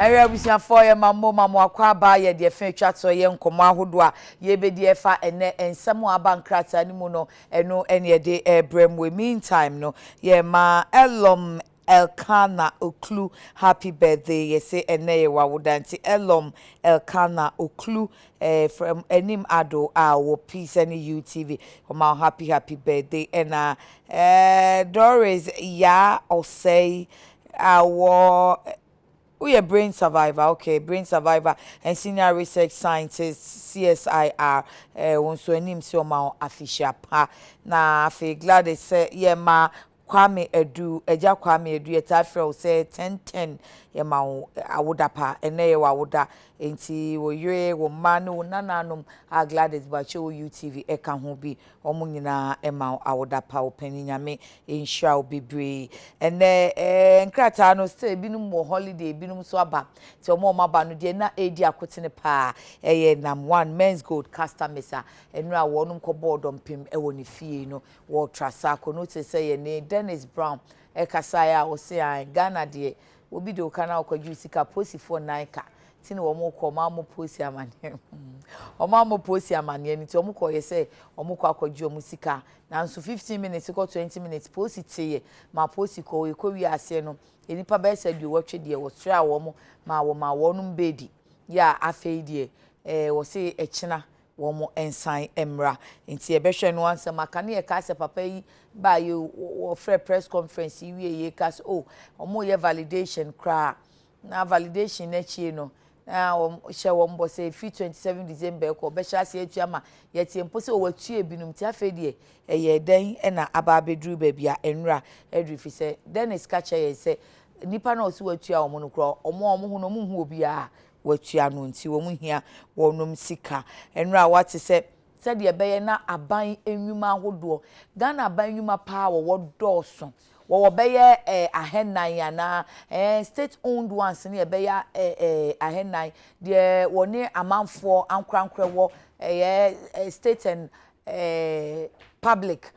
Ɛyɛ abusuafoɔ, yɛ ma mo ma mo akɔ aba. Yɛ deɛ fɛn atwa toɔ, yɛ nkɔmɔ ahodoɔ a yɛbɛdi ɛfa ɛnɛ nsɛm a aba nkrataa no mu no, ɛno ɛne yɛde ɛbrɛ mu. Meantime no, yɛ ma Elom Elkana Oklu happy birthday. Yɛsɛ ɛnɛ yɛ wawoda, nti Elom Elkana Oklu from Anim Ado a wɔ Peace ɛne UTV, ɔma happy happy birthday. Ɛna Doris Ya Ɔsɛe a wɔ woyɛ brain survivor, okay, brain survivor and senior research scientist, CSIR, wɔn nso anim sɛ ɔma afihyia pa. Na afei Gladys sɛ yɛma Kwame Edu, Agya Kwame Edu, yɛtaa frɛ wo sɛ 1010, yɛma wo awoda pa. Ɛnɛ yɛ wɔ awoda, nti wɔ yere, wɔ mma ne wo nananom a Gladys Bakye wɔ UTV ɛka ho bi, wɔn nyinaa ɛma wo awoda pa. Wo panin, Nyame nhyira wo bebree. Ɛnɛ nkrataa no still, ebinom wɔ holiday, ebinom nso aba, nti wɔn a wɔn aba no deɛ na edi akotene paa ɛyɛ Nam One Menzgold customers a ɛnura wɔn kɔ bɔɔl dɔmpem ɛwɔ ne fie no wɔ Trasacco no. Te sɛ yɛ ne Dennis Brown ɛkasa a ɔse a Ghana deɛ, obi de oka na ɔkɔgye sika, polisifoɔ nan ka ti na wɔn kɔ, wɔn amo polisi amaneɛ, wɔn amo polisi amaneɛ no, nti wɔn kɔ yɛ sɛ wɔn kɔ akɔgye wɔn sika, nanso 15 minutes kɔ 20 minutes, polisi te yɛ ma polisi kɔ ekɔ wi aseɛ no, nipa bɛyɛ sɛ 80 deɛ wɔsrɛ a wɔn ma wɔn beedi yɛ a, afei deɛ wɔsi ɛkyina wɔn nsan mmra. Nti yɛbɛhwɛ no ansɛm aka ne yɛka sɛ papa yi baa yi, wɔfrɛ press conference yi wie, yɛ ka sɛ, oh, wɔn yɛ validation koraa, na validation n'akyi no na wɔn hyɛ wɔn bɔ sɛ efi 27 December kɔ, ɔbɛhyɛ ase atua ma yɛte mpo sɛ wɔatua ebinom. Ti afei deɛ ɛyɛ dɛn ɛna aba abɛduru baabi a nwura ɛduru fi sɛ Dennis ka kyerɛ yɛn sɛ nipa na ɔsi wɔatua wɔn no koraa, wɔn a wɔn ho no, wɔn nhu obiara wɔatua no, nti wɔn hia wɔnom sika. Nwura wate sɛ sɛdeɛ ɛbɛyɛ na aban nnwuma ahodoɔ, Ghana aban nnwuma paa wɔwɔ dɔɔso, wɔwɔ bɛyɛ 400 anaa state owned ones ne ɛbɛyɛ ɛɛ ɛɛ 400 deɛ wɔne amanfoɔ ankorankora wɔ, ɛyɛ state and public,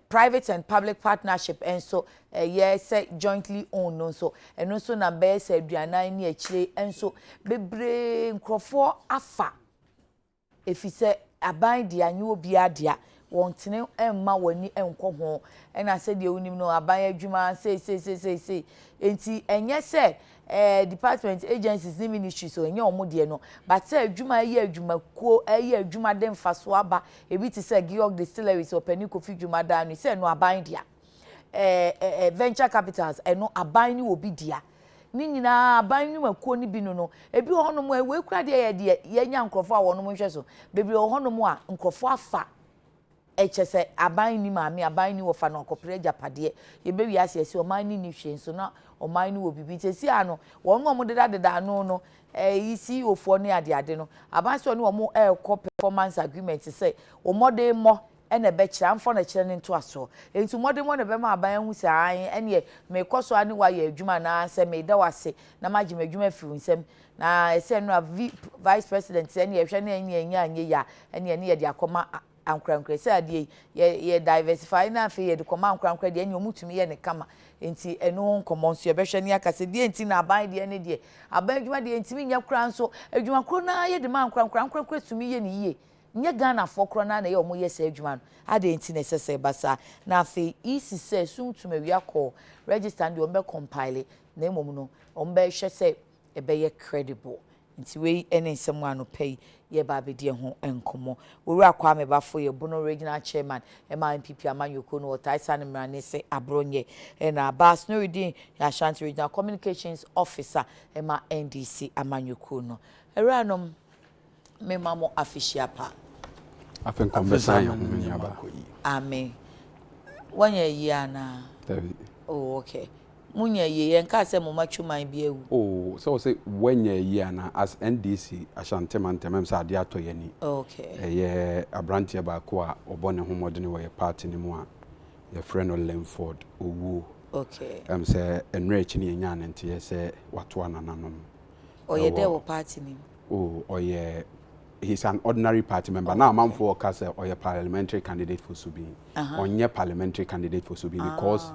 private and public partnership nso, ɛyɛ sɛ jointly owned no nso, ɛno nso na bɛyɛ sɛ 40 ne akyire nso bebree nkurɔfoɔ afa, efi aban deɛ anyɛ obiara dea, wɔn tene mma wɔn ani nkɔ ho. Ɛna sɛdeɛ wonim no, aban adwuma seeseeseesei nti ɛnyɛ sɛ department, agencies ne ministries o, ɛnyɛ wɔn deɛ no, but sɛ adwuma ɛyɛ adwumakuo, ɛyɛ adwuma de mfaso aba, ebi te sɛ Georg Distilleries, ɔpanin Kofi Dwumadan no, sɛ ɛno aban dea, ɛɛ ɛɛ venture capitals, ɛno aban ne obi dea, ne nyinaa aban nnwumakuo no bi no, ebi wɔ hɔnom a ewe kura deɛ, yɛ deɛ yɛnya nkurɔfoɔ a wɔn nhwɛ so bebree wɔ hɔnom a nkurɔfoɔ afa, ɛkyɛ sɛ aban ni maame, aban ni wɔfa no akɔpere agyapadeɛ. Yɛbɛwi ase ɛsi ɔman ni ni hwee nso na ɔman ni wɔ bibi nti esi ano wɔn a wɔn deda deda ano no, CEO foɔ ne adeade no, aban sɛ ɔne wɔn ɛɛkɔ performance agreement sɛ wɔn mmɔden mmɔ ɛna ɛbɛkyerɛ amfɔ na ɛkyerɛ ne ntoasoɔ, nti mmɔden mmɔ na ɛbɛma aban ahu sɛ ahan ɛneɛ mekɔ so ane wayɛ adwuma na sɛ meda wase na magye m'adwuma afiri nsam. Na ɛsɛ no a vice president sɛ ɛne ɛhwɛ ne ɛne ɛnyɛ anyɛ yie a, ɛne yɛde akɔma ankorankora sɛ adeɛ yi yɛ diversify, na afei yɛde kɔma ankorankora deɛ, ɛne ɔmo tumi yɛ ne kama. Nti ɛno ho nkɔmɔ nso yɛbɛhwɛ ne aka sɛ deɛ nti na aban deɛ ne deɛ aban adwuma deɛ ntumi nyɛ koraa nso, adwuma koro naa yɛde ma ankorankora, ankorankora tumi yɛ ne yie, nyɛ Ghanafoɔ korɔ naa na ɛyɛ ɔmo yɛ saa adwuma no adeɛ nti na ɛsɛ sɛ ɛba saa. Na afei EC sɛ suntum awia kɔɔ register no deɛ, ɔmo bɛ compile, na mmom no ɔmo bɛhwɛ sɛ ɛbɛyɛ credible. Nti wei ne nsɛm a anɔpa yi yɛba abɛdi ho nkɔmmɔ. Owura Kwame Bafo yɛ Bono Regional Chairman ɛma NPP amanyɔkuo no, wɔtae sa ne mmerane sɛ Aborɔnyɛ, ɛna Abbas Nurudin yɛ Ashanti Regional Communications Officer ɛma NDC amanyɔkuo no. Awuranom, mema mo afihyia pa. Afei nkɔmbɛsan yɛn ho nuaba. Amen. Wɔnyɛ yie anaa? Dabi. Oh, okay, munya yie, yɛn kaa sɛ mo ma twuman bi awu. Oh, sɛ wɔ sɛ wɔnyɛ yie ana, as NDC Ashanti mantam sɛ adeɛ atɔ yɛn ani. Ɛyɛ aberanteɛ baako a ɔbɔ ne ho mmɔden wɔ yɛ party no mu a yɛfrɛ no Lemford Owuo. Sɛ nnura akyi ne yɛnya ne nteɛ sɛ wato anananom. Ɔyɛ dɛ wɔ party no mu? Oh, ɔyɛ, he's an ordinary party member. Na amanfoɔ ka sɛ ɔyɛ parliamentary candidate for Subin. Ɔnyɛ parliamentary candidate for Subin because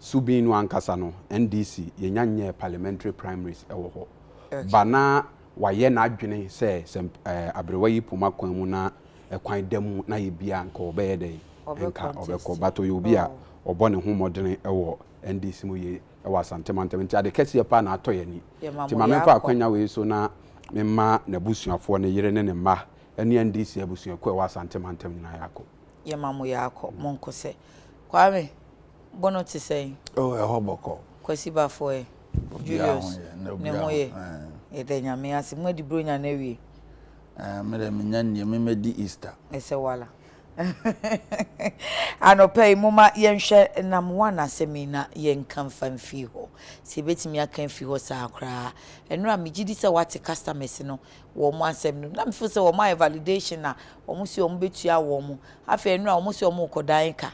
Subin no ankasa no, NDC yɛnya nyɛ parliamentary primaries ɛwɔ hɔ. Ba na wayɛ n'adwene sɛ sɛ aberewa yi poma kwan mu na ɛkwan da mu na yɛ bia nka ɔbɛyɛ dɛn nka ɔbɛkɔ but ɔyɛ obi a ɔbɔ ne ho mmɔdene wɔ NDC mu yie wɔ Asante mantam nti ade kɛseɛ paa na atɔ yɛn ani nti ma memfa akwanya wei so na memma n'abusuafoɔ ne yere ne ne mma ne NDC abusuakuo a ɛwɔ Asante mantam nyinaa yɛakɔ. Yɛma mo yɛakɔ monkɔ sɛ. Kwame, Bono te sɛn? Oh, ɛhɔ bɔkɔ. Kwasi Bafo ɛ? Julius, ne ho yɛ? Yɛda Nyame ase. Moadi Buronya no awie? Eh, me dɛ menya nnie, me mɛdi Easter. Ɛsɛ wala. Anɔpa yi, momma yɛnhwɛ nam one asɛm yi na yɛnka mfa mfiri hɔ. Sɛ yɛbɛtumi aka afiri hɔ saa koraa. Ɛnora, megye di sɛ woate customers no wɔn asɛm no. Na me feel sɛ wɔn ayɛ validation a wɔn se wɔn bɛtua wɔn. Afei ɛnora wɔn se wɔn rekɔdan ka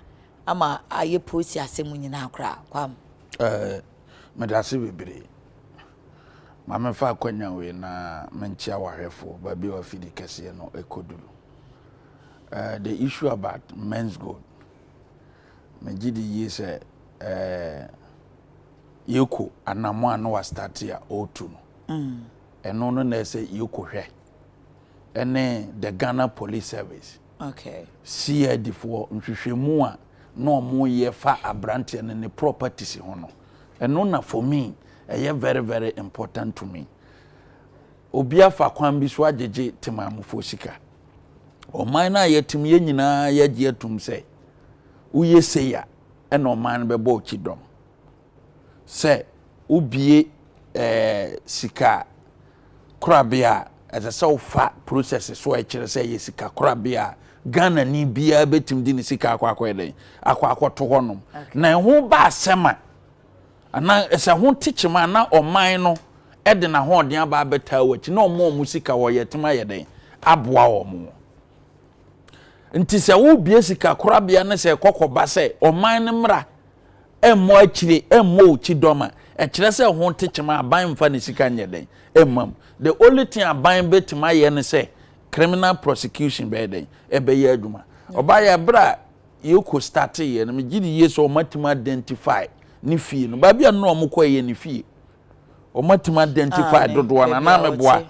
ama ayɛ polisi asɛm nyinaa koraa. Kwame. Eh, medase bebree. Ma memfa akwanya wei na menkyea w'ahwɛfoɔ baabi a w'afidi kɛseɛ no ɛkɔduru. Uh, the issue about men's gold, megye di yie sɛ uh, yɛkɔ anamɔ a na wastate a ɔretu no. Ɛno no na ɛsɛ yɛkɔ hwɛ ɛne the Ghana Police Service. CID foɔ nhwehwɛmu a na wɔyɛ fa aberanteɛ no ne properties ho no, ɛno na for me ɛyɛ very very important to me. Obi afa kwan bi so agyegye temaamufoɔ sika. Ɔman no a yɛtem yɛn nyinaa yɛagye atum sɛ woyɛ sei a ɛna ɔman no bɛbɔ wo kyidɔm. Sɛ wobie ɛɛ sika korabea a, ɛsɛ sɛ wofa process so a ɛkyerɛ sɛ ɛyɛ sika korabea a Ghanani biara bɛtumi de ne sika akɔ akɔyɛ dɛn akɔ akɔto hɔnom. Na ɛho ba asɛm a anaa sɛ ho te kyema a na ɔman no de n'ahoɔden aba abɛtaa w'akyi na ɔmo ɔmo sika wɔ yɛtumi ayɛ dɛn aboa wɔn. Nti sɛ wobie sika korabea no sɛ ɛkɔkɔba sɛ ɔman no mmra mmɔ akyire, mmɔ wo kyidɔm a, ɛkyerɛ sɛ ho te kyema aban mfa ne sika nyɛ dɛn mma mu. The only thing aban bɛtumi ayɛ ne sɛ criminal prosecution bɛyɛ dɛn ɛbɛyɛ adwuma. Ɔbaayɛ berɛ a yɛkɔ starte yɛ no, megye di yie sɛ wɔatumi identify ne fie no. Baabi a no na wɔkɔ yɛ ne fie. Wɔatumi identify dodoɔ no anaa meboa.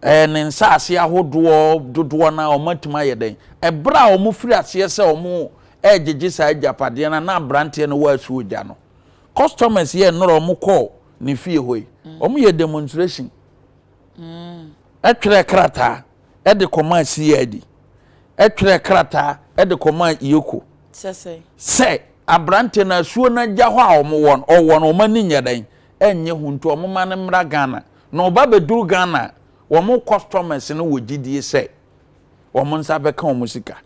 Ɛɛ ne nsaase ahodoɔ dodoɔ no a wɔatumi ayɛ dɛn. Ɛberɛ a wɔfiri aseɛ sɛ wɔn ɛregyegye saa agyapadeɛ no na aberanteɛ no wɔ asuo gya no. Customers yɛ nnora wɔn kɔɔ ne fie hɔ yi. Wɔn yɛ demonstration. Ɛtwerɛ krataa ɛde kɔmaa CID. Ɛtwerɛ krataa ɛde kɔmaa EOCO. Sɛ aberanteɛ no asuo no agya hɔ a wɔn wɔ no ɔwɔ no wɔn ani nyɛ dɛn ɛnyɛ ho nti wɔn ma no mmra Ghana. Na ɔba bɛduru Ghana a wɔn customers no wɔ gyidie sɛ wɔn nsa bɛka wɔn sika.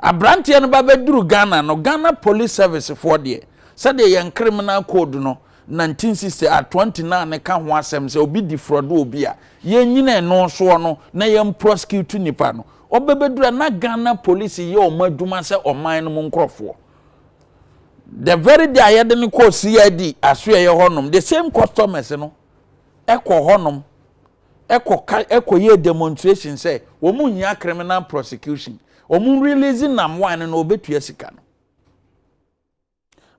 Aberanteɛ no ba bɛduru Ghana no, Ghana Police Service foɔ deɛ, sɛdeɛ yɛn criminal code no 1960 a 29 no ka ho asɛm sɛ obi defraud obi a, yɛnnyina ɛno soɔ no na yɛn prosecute nipa no. Ɔbɛbɛduru a na Ghana Police yɛ wɔn adwuma sɛ ɔman no mu nkorɔfoɔ. The very day a yɛde no kɔɔ CID asoɛeɛ hɔnom, the same customers no ɛkɔ hɔnom ɛkɔ ka ɛkɔ yɛ demonstration sɛ wɔn nhia criminal prosecution, wɔn release nam one no na wɔbɛtua sika no.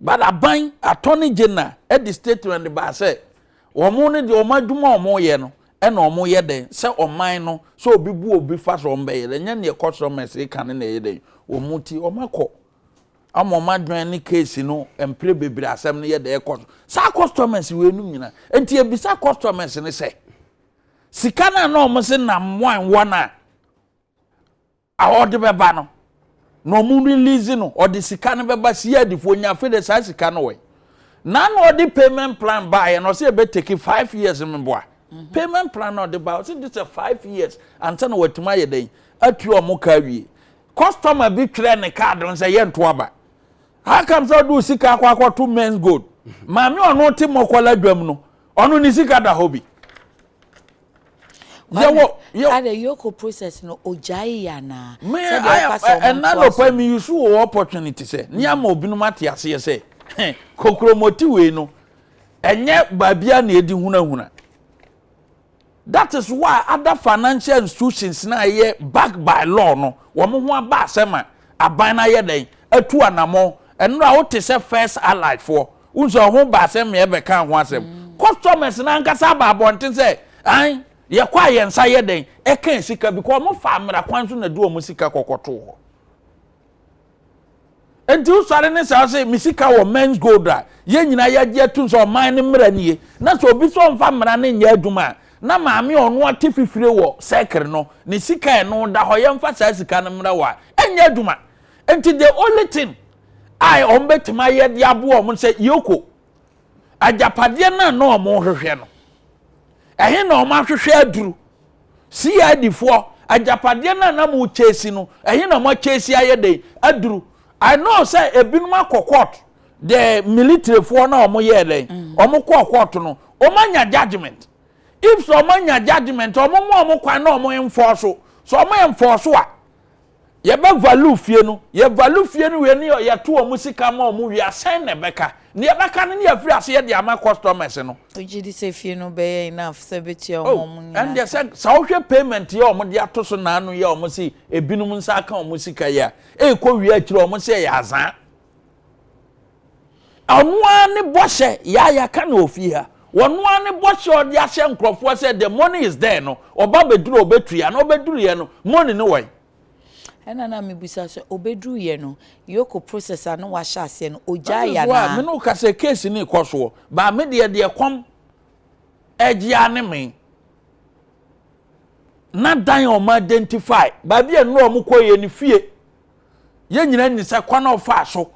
But aban attorney general ɛde statement baa sɛ wɔn no deɛ wɔn adwuma a wɔn yɛ no ɛna wɔn yɛ dɛn sɛ ɔman no sɛ obi bu obi fa so wɔn bɛyɛ dɛn nyɛ neɛ customers ka no na ɛyɛ dɛn wɔn ti wɔn akɔ ama wɔn adwene ne case no mpere bebree asɛm no yɛ dɛn ɛkɔ so saa customers wei nom nyinaa nti ebisa customers no sɛ sika no a na wɔn se nam wɔn wɔn a a ɔde bɛba no na ɔmo release no ɔde sika no bɛba CID foɔ nya afei de saa sika no wɔ na na ɔde payment plan baayɛ na ɔsɛ ebe take 5 years mboa payment plan na ɔde ba ɔsɛ de sɛ 5 years ansa na watumi ayɛ dɛn atua ɔmo ka awie. Customer bi twerɛ ne card no sɛ yɛnto aba. How come sɛ ɔde o sika akɔ akɔto Men's Gold? Maame ɔno te Mɔkɔla dwam no, ɔno ne sika da hɔ bi. Yɛwɔ yɛ ade EOCO process no ogyae yɛ anaa? Me ɛna nɔpa mi use wɔ opportunity sɛ ne ama obinom ate aseɛ sɛ kokromoti wei no ɛnyɛ baabia na edi hunahuna. That is why other financial institutions na ɛyɛ backed by law no wɔn ho aba asɛm a aban no ayɛ dɛn atu anamɔ. Ɛnora wote sɛ First Allied foɔ nso ɛho ba asɛm yɛ bɛka ho asɛm. Customers no ankasa aba abɔnten sɛ an yɛkɔ a yɛn nsa yɛ dɛn ɛka sika bi kɔ wɔn fa mmara kwan so na de wɔn sika kɔkɔtoo hɔ. Enti wosɔre ne saa sɛ me sika wɔ men's gold a yɛn nyinaa yɛagye atum sɛ ɔman no mmara nie na sɛ obi sɛ ɔmfa mmara no nyɛ adwuma a na maame a ɔno ate fifire wɔ circle no ne sika a ɛno da hɔ yɛmfa saa sika no mmra wɔ a ɛnyɛ adwuma. Enti the only thing a wɔn bɛtumi ayɛ de aboa wɔn sɛ yoko agyapadeɛ no a na wɔn hwehwɛ no ɛhe na wɔn ahwehwɛ aduru CID foɔ agyapadeɛ no a na mo chase no ɛhe na mo achase ayɛ dɛn aduru I know sɛ ebinom akɔ court the military foɔ na wɔn yɛɛ dɛn wɔn kɔɔ court no wɔn anya judgement if sɛ wɔn anya judgement wɔn mo wɔn kwan na wɔn enforce so wɔn enforce a Yɛbɛ value fie no, yɛ value fie no wie ne yɛto wɔn sika ma wɔn wie a, sɛn na ɛbɛka? Nea ɛbɛka no ne yɛafiri aseɛ de ama customers no. Wogye di sɛ fie no bɛyɛ enough sɛ ɛbɛtua wɔn Oh, wɔn nyinaa ɛndeɛ ka? sɛ, sɛ wohwɛ payment yi a wɔde ato so naano yi a wɔn se ebinom nsa aka wɔn sika yi a, ɛrekɔ wie akyire wɔn se ɛyɛ azaa. Ɔno ara ne bɔhyɛ, yaa yɛaka no wɔ fie ha, ɔno ara ne bɔhyɛ a ɔde ahyɛ nkurɔfoɔ sɛ the money is there no, ɔba bɛduru a ɔbɛtua, na ɔbɛduruiɛ no, money no wɔ he? Ɛna na mebisa sɛ ɔbɛduruiɛ no, Yoko process a na wahyɛ aseɛ no, That ɔgyaeɛ is why anaa? me ne wo ka sɛ case no rekɔ soɔ, but me deɛ deɛ kɔm ɛgye ara ne me. Na dan a wɔn identify, baabi a nnora wɔn kɔeɛ no fie. Yɛn nyinaa nim sɛ kwan a ɔfaa so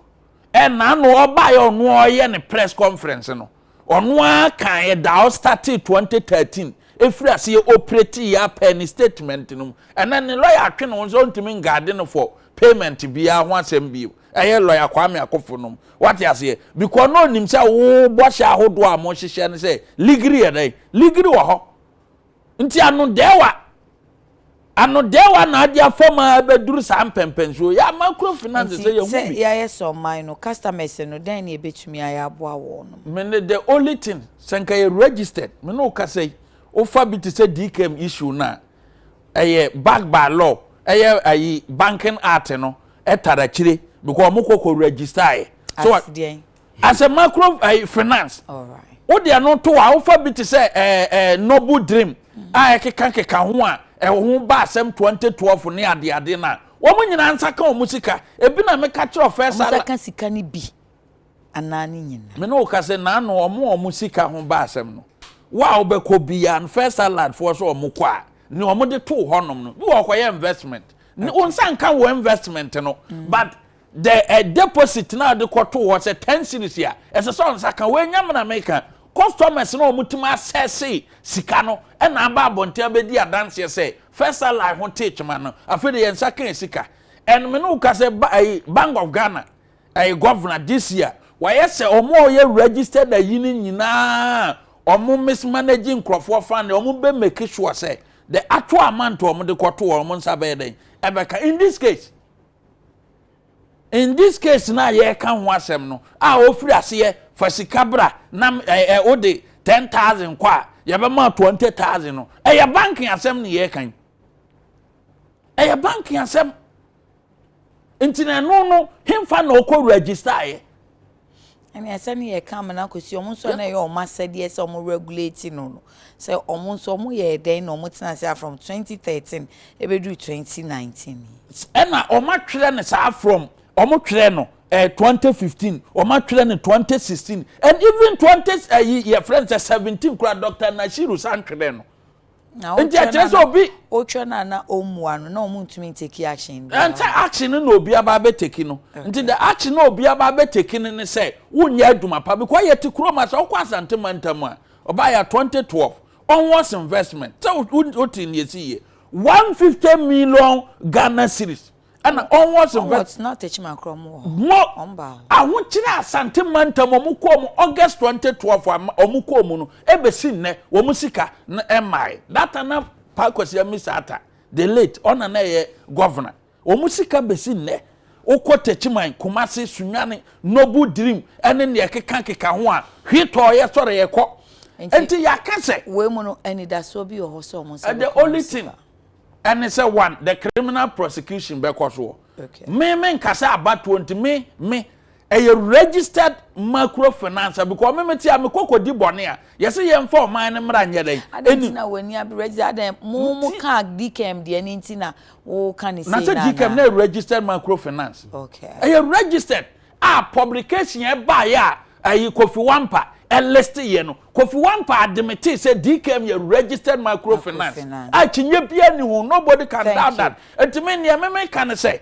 ɛna ano ɔbaeɛ ɔno ɔyɛ ne press conference no ɔno ara kaeɛ da ɔstartee 2013 ɛfiri aseɛ operate yɛ apɛ ne statement no mu ɛnɛ ne lawyer atwe ne ho sɛ ɔntumi ngaade no for payment biara ho asɛm bio ɛyɛ lawyer Kwame Akofo nom wate aseɛ because na ɔnim sɛ wo bɔhyɛ ahodoɔ a mohyehyɛ no sɛ ligiri yɛ dɛn ligiri wɔ hɔ Nti anodɛɛwa, anodɛɛwa na ade afa mu ara bɛduru saa mpɛnpɛnsoɔ yi. Ama kuro finance Nti sɛ yɛhu sɛ bi. yɛayɛ sɛ ɔman no, customers no, dɛn na yɛbɛtumi ayɛ aboa wɔnom? Me ne the only thing, sɛ nka yɛ registered, me ne wo kasa yi, wofa bi te sɛ DKM issue no a, ɛyɛ back by law, ɛyɛ ayi banking act no ɛtare akyire because wɔn kɔ kɔ register yɛ. So As deɛn? As a macro eh, finance. Wo deɛ no to a wofa bi te sɛ eh, eh, Noble Dream a ɛkeka keka ho a ɛho ba asɛm 2012 ne adeade no a wɔn nyinaa nsa ka wɔn sika. Ebi na meka kyerɛ first Wɔn nsa ka sika no bi anaa ne nyinaa. Me ne wo ka sɛ naano wɔn a wɔn sika ho ba asɛm no wo a wobɛkɔ biara no first salad foɔ sɛ wɔn kɔ a ne wɔn de too hɔnom no bi wɔ kɔyɛ investment ne wo nsa nka wɔ investment no but The eh, deposit na ɔde kɔto hɔ sɛ ten series a ɛsɛ sɛ ɔnsa ka wei nyɛ mena meka customers na wɔn tumi asɛse sika no ɛna aba abɔnten abɛdi adanseɛ sɛ first ally ho tee kyema no afei de yɛn nsa ka sika ɛn me ne wo ka sɛ ba ɛyi Bank of Ghana ɛyi governor this year wɔayɛ sɛ wɔn a wɔyɛ registered ayi no nyinaa wɔn mismanage nkurɔfoɔ fund wɔn bɛ make sure sɛ the actual amount wɔn de kɔto wɔn nsa bɛyɛ dɛn ɛbɛka in this case In this case no a yɛreka ho asɛm no a ɔfiri aseɛ fa sika bra na ɛ ɛ wode 10,000 kɔ a yɛbɛma 20,000 no ɛyɛ banking asɛm ne yɛreka yi ɛyɛ banking asɛm nti na ɛno no hemfa na ɔkɔ register yɛ. Ɛnna ɛsɛ ne yɛka amena kɔsi wɔn nso na ɛyɛ wɔn asɛdeɛ sɛ wɔn regulate no no sɛ wɔn nso wɔn yɛ dɛn na wɔn tena ase from 2013 ebeduru 2019 yi. Ɛna wɔn atwerɛ no saa from wɔn twerɛ no eh, 2015 wɔn atwerɛ no 2016 and even 20 ɛyi eh, yɛfrɛ no sɛ 17 kura Dr. Nashiru san twerɛ no. Nti ɛkyerɛ sɛ obi. Otwa no a na ɔmmua no na wɔn ntumi nteki action biara. Ɛnkyɛ action no na obi aba abɛteki no. Nti the action na obi aba abɛteki no ne sɛ wonyɛ adwuma pa because yɛte kurom a sɛ wokɔ Asante mantam a ɔbaa yɛ 2012 onwards investment sɛ wote ne yɛsi yie 150 million Ghana cedis ɛna onwards investment. Na Techiman korɔ ɔmo wɔ hɔ. Mo ahokyerɛ Asante mantam ɔmo kɔɔ mu August 2012 a ɔmo kɔɔ mu no ebesi nnɛ wɔn sika no ɛmmae. That time na Pa Kwesi Amissah Arthur the late ɔna na ɛyɛ governor. Wɔn sika besi nnɛ. Wokɔ Techiman, Kumasi, Sunyani, Noble Dream ɛne nea ɛkeka keka ho a hwee tɔɔ yɛ sɔre yɛ kɔ. Nti yɛaka sɛ. Wei mu no anidasoɔ bi wɔ hɔ sɛ ɔmo nsa bɛka The wɔn only thing sika. Ɛne sɛ one, the criminal prosecution bɛkɔ soɔ. Me me nka sɛ abatoɔ nti me me. Ɛyɛ registered macro finance because me mete a mekɔ kɔdi bɔne a yɛse yɛmfa ɔman no mmra nyɛ dɛn. Adɛn nti na w'ani abere register adɛn mo mo kaa DKM deɛ no nti na woka ne sei na Na sɛ DKM na ɛyɛ registered macro finance. Okay. Ɛyɛ registered a publication ɛbaeɛ a ɛyi Kofi Wampa ɛlist yɛ no Kofi Wampa admitee sɛ DKM yɛ registered micro finance a kyinye biara ni ho, nobody can doubt that. Nti me nea me meka ne sɛ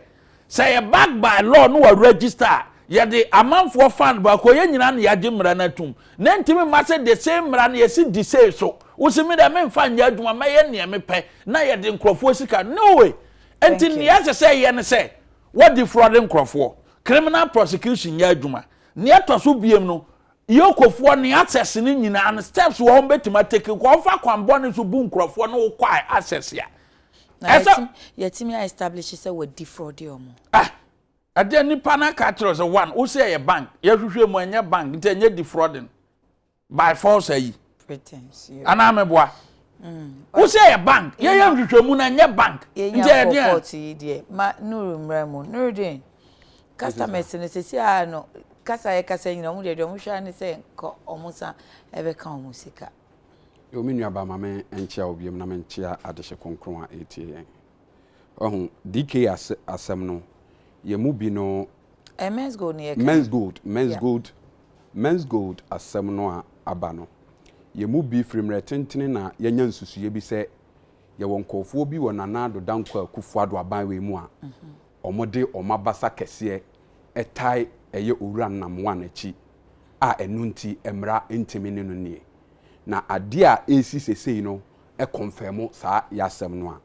Sɛ yɛ back by law no wɔ register a, yɛde amanfoɔ fund baako yɛn nyinaa na yɛagye mmara no atum. Na ɛntumi mma sɛ the same mmara no yɛsi di sei so. Wosi me deɛ memfa nyɛ adwuma mɛyɛ neɛ mepɛ na yɛde nkurɔfoɔ sika. No way! Nti nea ɛsɛ sɛ yɛ ne sɛ wɔ defraud nkurɔfoɔ. Criminal prosecution nyɛ adwuma. Nea ɛtɔ so biem no, Yokofoɔ ne access no nyinaa no steps wɔ hɔ wɔbɛtumi atake. Nkɔmfa kwan bɔne so bu nkurɔfoɔ ne wokɔ access a. Na yɛtumi yɛtumi a establish sɛ wɔ defraud wɔn. Ah, ɛdeɛ nipa no aka akyerɛ sɛ one, wo sɛ ɛyɛ bank, yɛhwehwɛ mu ɛnyɛ bank, nti ɛnyɛ defrauding by force ayi. Pretense. Anaa meboa. Wo sɛ ɛyɛ bank, yɛyɛ nhwehwɛ mu no ɛnyɛ bank, nti ɛyɛ deɛ. Court yi deɛ, ma Nuru mmra mu. Nurudeen, customers no sɛsi a no, kasa yɛ kasa nyina, wɔn deɛ deɛ wɔn hwɛ ara ne sɛ nka wɔn nsa ɛbɛka wɔn sika. Yo, me nuabaa ma me nkyea wo biom na me nkyea adehye kronkron a ɛretie yɛn. Wahu, DK ase asɛm no, yɛn mu bi no. Ɛyɛ Men's Gold na yɛka. Men's Gold, Men's yeah. Gold, Men's Gold asɛm no a aba no, yɛn mu bi firi mmerɛ tentene na yɛanya nsusuiɛ bi sɛ yɛwɔ nkurɔfoɔ bi wɔ Nana Addo Dankwa Akufo Addo aban wei mu a wɔde wɔn abasa kɛseɛ tae ɛyɛ Owura Nam One akyi a ɛno nti mmara ntumi ne no nnie. Na adeɛ a ɛresi sesei no kɔnfɛmo saa y'asɛm no a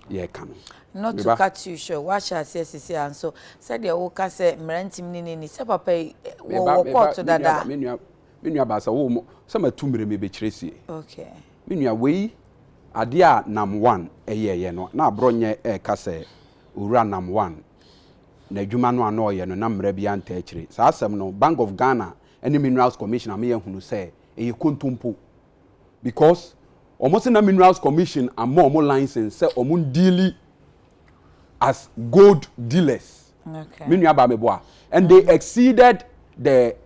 yɛreka no. Not to cut you short, woahyɛ aseɛ sesei ara nso sɛdeɛ woka sɛ mmara ntumi ne no nni, sɛ papa yi wɔ kɔɔto dada. Me nua, me nua baa sɛ wo sɛ matu mmerɛ mebɛkyerɛ sie. Okay. Me nua wei adeɛ a Nam One ɛyɛɛyɛ no na aborɔ nyɛ ɛreka sɛ Owura Nam One n'adwuma no a na ɔyɛ no na mmara biara ntaa akyire. Saa asɛm no Bank of Ghana ne Minerals Commission ama yɛahunu sɛ ɛyɛ kontompo because wɔn se na Minerals Commission ama wɔn license sɛ wɔn deali as gold dealers. Okay. Me nua baa meboa and they exceeded the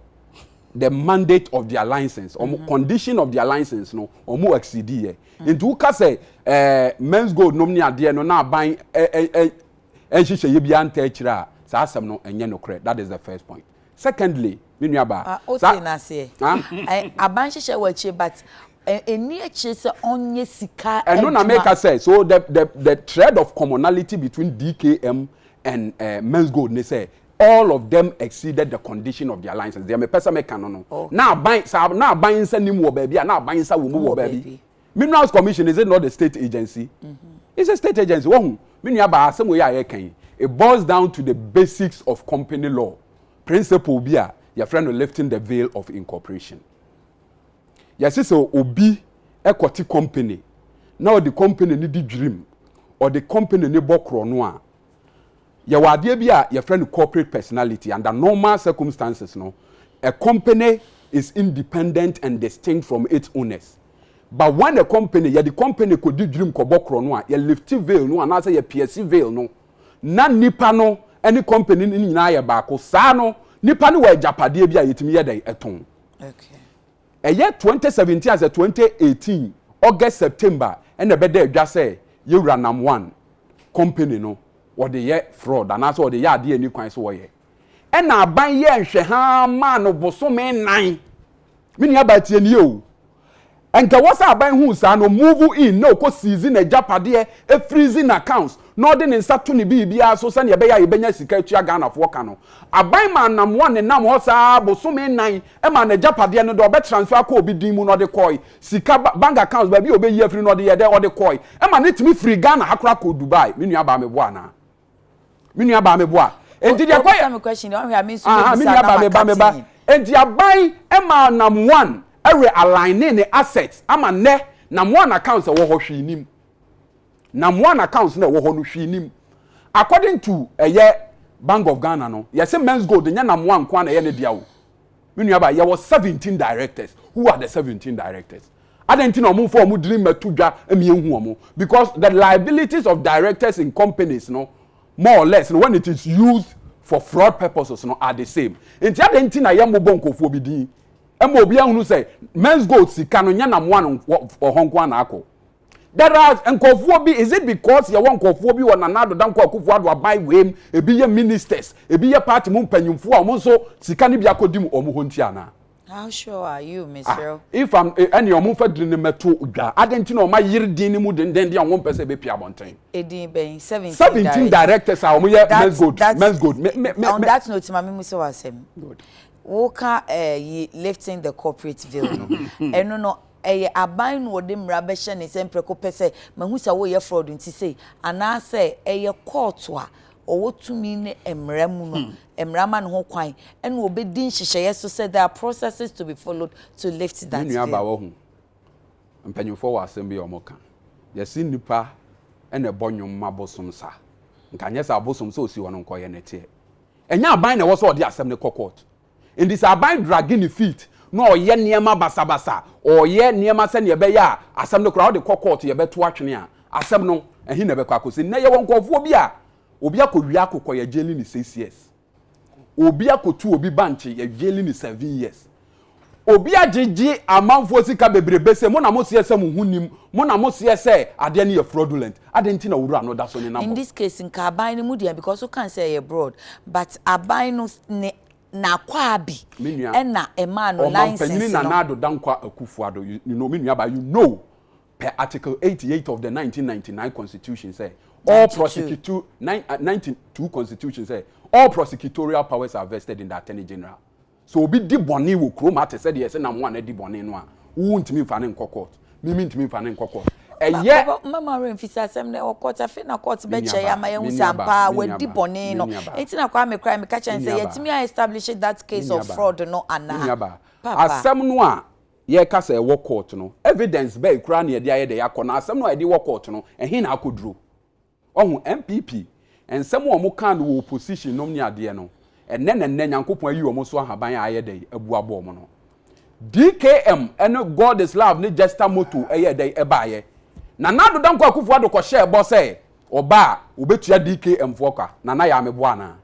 mandate of their license. Wɔn condition of their license no wɔn exceed yɛ. Nti woka sɛ ɛɛ men's gold nom ne adeɛ no na aban ɛ ɛ ɛ nhyehyɛeɛ biara ntaa akyire a saa asɛm no ɛnyɛ nokorɛ. That is the first point. Secondly, me nua baa. Ah, o te n'aseɛ. Aban hyehyɛ wɔ akyire but ɛni akyire sɛ ɔnyɛ sika adwuma. Ɛno na meka sɛ so the thread of commonality between DKM and Men's Gold ne sɛ all of them exceeded the condition of their license. Deɛ mepɛ sɛ meka no no, na aban sɛ na aban nsa nim wɔ baabi a na aban nsa wɔ mu wɔ baabi. Minerals Commission is it not a state agency? It's a state agency. Wahu, me nua baa asɛm wei a yɛka yi, it boils down to the basics of company law. Principle bi a yɛfrɛ no lifting the veil of incorporation. Yɛse sɛ obi kɔte company na ɔde company no di dwirim, ɔde company no bɔ korɔno a, Yɛwɔ adeɛ bi a yɛfrɛ no corporate personality, under normal circumstances no, a company is independent and distinct from its owners. But when a company, yɛde company kɔdi dwirim kɔbɔ korɔ no a, yɛ lifti veil no anaasɛ yɛ pierce veil no, na nipa no ne company no nyinaa yɛ baako. Saa no, nipa no wɔ agyapadeɛ bi a yɛtumi yɛ dɛn? Ɛtɔn. Ɛyɛ 2017 asɛ 2018 August September ɛna ɛbɛda adwa sɛ yɛwura Nam One company no wɔde yɛ fraud anaasɛ wɔde yɛ adeɛ a ɛni kwan sɛ wɔyɛ. Ɛna aban yɛɛ nhwɛhaa maa no bosome nnan. Me nua baa tie nie o. Nka ɛwɔ sɛ aban huu saa no move in na ɔkɔ seize n'agyapadeɛ, freeze n'accounts na ɔde ne nsa to ne biribiara so sɛdeɛ ɛbɛyɛ a yɛbɛnya sika atua Ghanafoɔ ka no. Aban maa Namoa nenam hɔ saa ara bosome nnan maa n'agyapadeɛ no deɛ ɔbɛ transfer akɔ obi din mu na ɔde kɔe. Sika ba bank accounts baabi a ɔbɛyi afiri no ɔde yɛ dɛ ɔde kɔe ɛma no tumi firii Ghana ha koraa kɔɔ Dubai. Me nua baa meboa anaa? Me nua baa meboa. Enti deɛ kɔyɛ. Me question deɛ ɔhwɛ a me nso Aha, me mebisa nua na baa meba maka meba. tea. Enti aban ɛmaa Nam One ɛre aligne ne assets ama nnɛ Nam One accounts ɛwɔ hɔ hwee nim. Nam One accounts na ɛwɔ hɔ no hwee nim. According to ɛyɛ Bank of Ghana no, yɛse Men's Gold nyɛ Nam One nko ara na ɛyɛ ne dea o. Me nua ba, yɛwɔ 17 directors. Who are the 17 directors? Adɛn nti na wɔn mfa wɔn dini mmɛto dwa ma yɛnhu wɔn? Because the liabilities of directors in companies no, more or less, no, when it is used for fraud purposes no are the same. Nti adɛn nti na yɛmmobɔ nkurɔfoɔ bi din ma obi ahunu sɛ Menzgold sika no nyɛ namoa no wɔ hɔ nko ara na akɔ? There are nkurɔfoɔ bi, is it because yɛwɔ nkurɔfoɔ bi wɔ Nana Addo Dankwa Akufo Addo aban wei mu, ebi yɛ ministers, ebi yɛ party mu mpanyinfoɔ a wɔn nso sika no bi akɔdi mu wɔn hɔ nti anaa? How sure are you, mesrɛ wo? Ah, if I'm, eh, ɛnea wɔn mfa dini no mmɛto dwa. Adɛn nti na wɔn ayere din no mu dendenden a wɔn mpɛ sɛ ɛbɛpue abɔnten? Edin bɛn? 17 17 directors a wɔn yɛ Menzgold, Menzgold, me, me, me, On that note, ma me mu sɛ w'asɛm. Good. Woka eh, yi lifting the corporate veil no, ɛno no, ɛyɛ aban na ɔde mmara bɛhyɛ ne nsam prɛko pɛ sɛ mahu sɛ woyɛ fraud nti sei, anaasɛ ɛyɛ kɔɔto a ɔwɔ tumi ne mmara mu no, mmara ma no ho kwan ɛna ɔbɛdi nhyehyɛeɛ so sɛ there are processes to be followed to lift that Me nua baa veil. wahu, mpanyinfoɔ wɔ asɛm bi a wɔka, yɛse nnipa na ɛbɔ nnwom ma bosom sa, nka nyɛ sɛ abosom sɛ ɔsi hɔ no nka ɔyɛ nɛteɛ. Ɛnyɛ aban na ɛwɔ sɛ ɔde asɛm no kɔ court. Enti sɛ aban drage ne feet na ɔyɛ nneɛma basabasa, ɔyɛ nneɛma sɛnea ɛbɛyɛ a asɛm no koraa wode kɔ court yɛbɛto atwene a, asɛm no ɛhe na ɛbɛkɔ akɔsi? Nnɛ yɛwɔ nkurɔfoɔ bi a obi akɔwia akokɔ yɛgyeli no six years, obi akɔtu obi bankye yɛgyeli no seven years. Obi agyegye amanfoɔ sika bebrebe sɛ mo na mo seɛ sɛ mo ho nim, mo na mo seɛ sɛ adeɛ no yɛ fraudulent, adɛn nti na owura no da so nenam In hɔ? this case nka aban no mu deɛ because wo kan sɛ ɛyɛ broad but aban no ne n'akwaa bi Me nua, ɛna ɛmaa no Ɔmanpanyini license no. Nana Addo Dankwa Akufo Addo, you you know me nua baa, you know per article 88 of the 1999 constitution sɛ all 92. prosecutu nine, uh, 92 constitution sɛ all prosecutorial powers are vested in the attorney general. Sɛ obi di bɔne wɔ kurom ha te sɛ deɛ yɛse Namoa no adi bɔne no a, wo wontumi mfa no nkɔ court, me mentumi mfa no nkɔ court. Ɛyɛ. Papa, mɛma werɛ mfi sɛ asɛm no ɛwɔ court, afei na court Me bɛkyerɛ yɛn nuabaa, ama yɛahu me sɛ nuabaa, ampa ara me wadi nuabaa, bɔne me no. nuabaa, Enti na Kwame koraa meka kyerɛ me no sɛ nuabaa, yɛatumi a establish that me case of nuabaa, fraud no me anaa? nuabaa. Papa. Asɛm no a yɛreka sɛ ɛwɔ court no, evidence bɛn koraa na yɛde ayɛ dɛ akɔ, na asɛm no a yɛde wɔ court no, ɛhe na akɔduro? Wahu, NPP, nsɛm a wɔn kaa no wɔ opposition nom ne adeɛ no, ɛnnɛ na nnɛ Nyankopɔn ayi wɔn so ahaban a ayɛ dɛn abu abɔ wɔn no. DKM ne God is Love ne Jester Moto ɛyɛɛ dɛn ɛbaeɛ. Nana Addo Dankwa Akufo Addo kɔhyɛɛ bɔ sɛ ɔba a ɔbɛtua DKM foɔ ka, Nana yaa meboa anaa?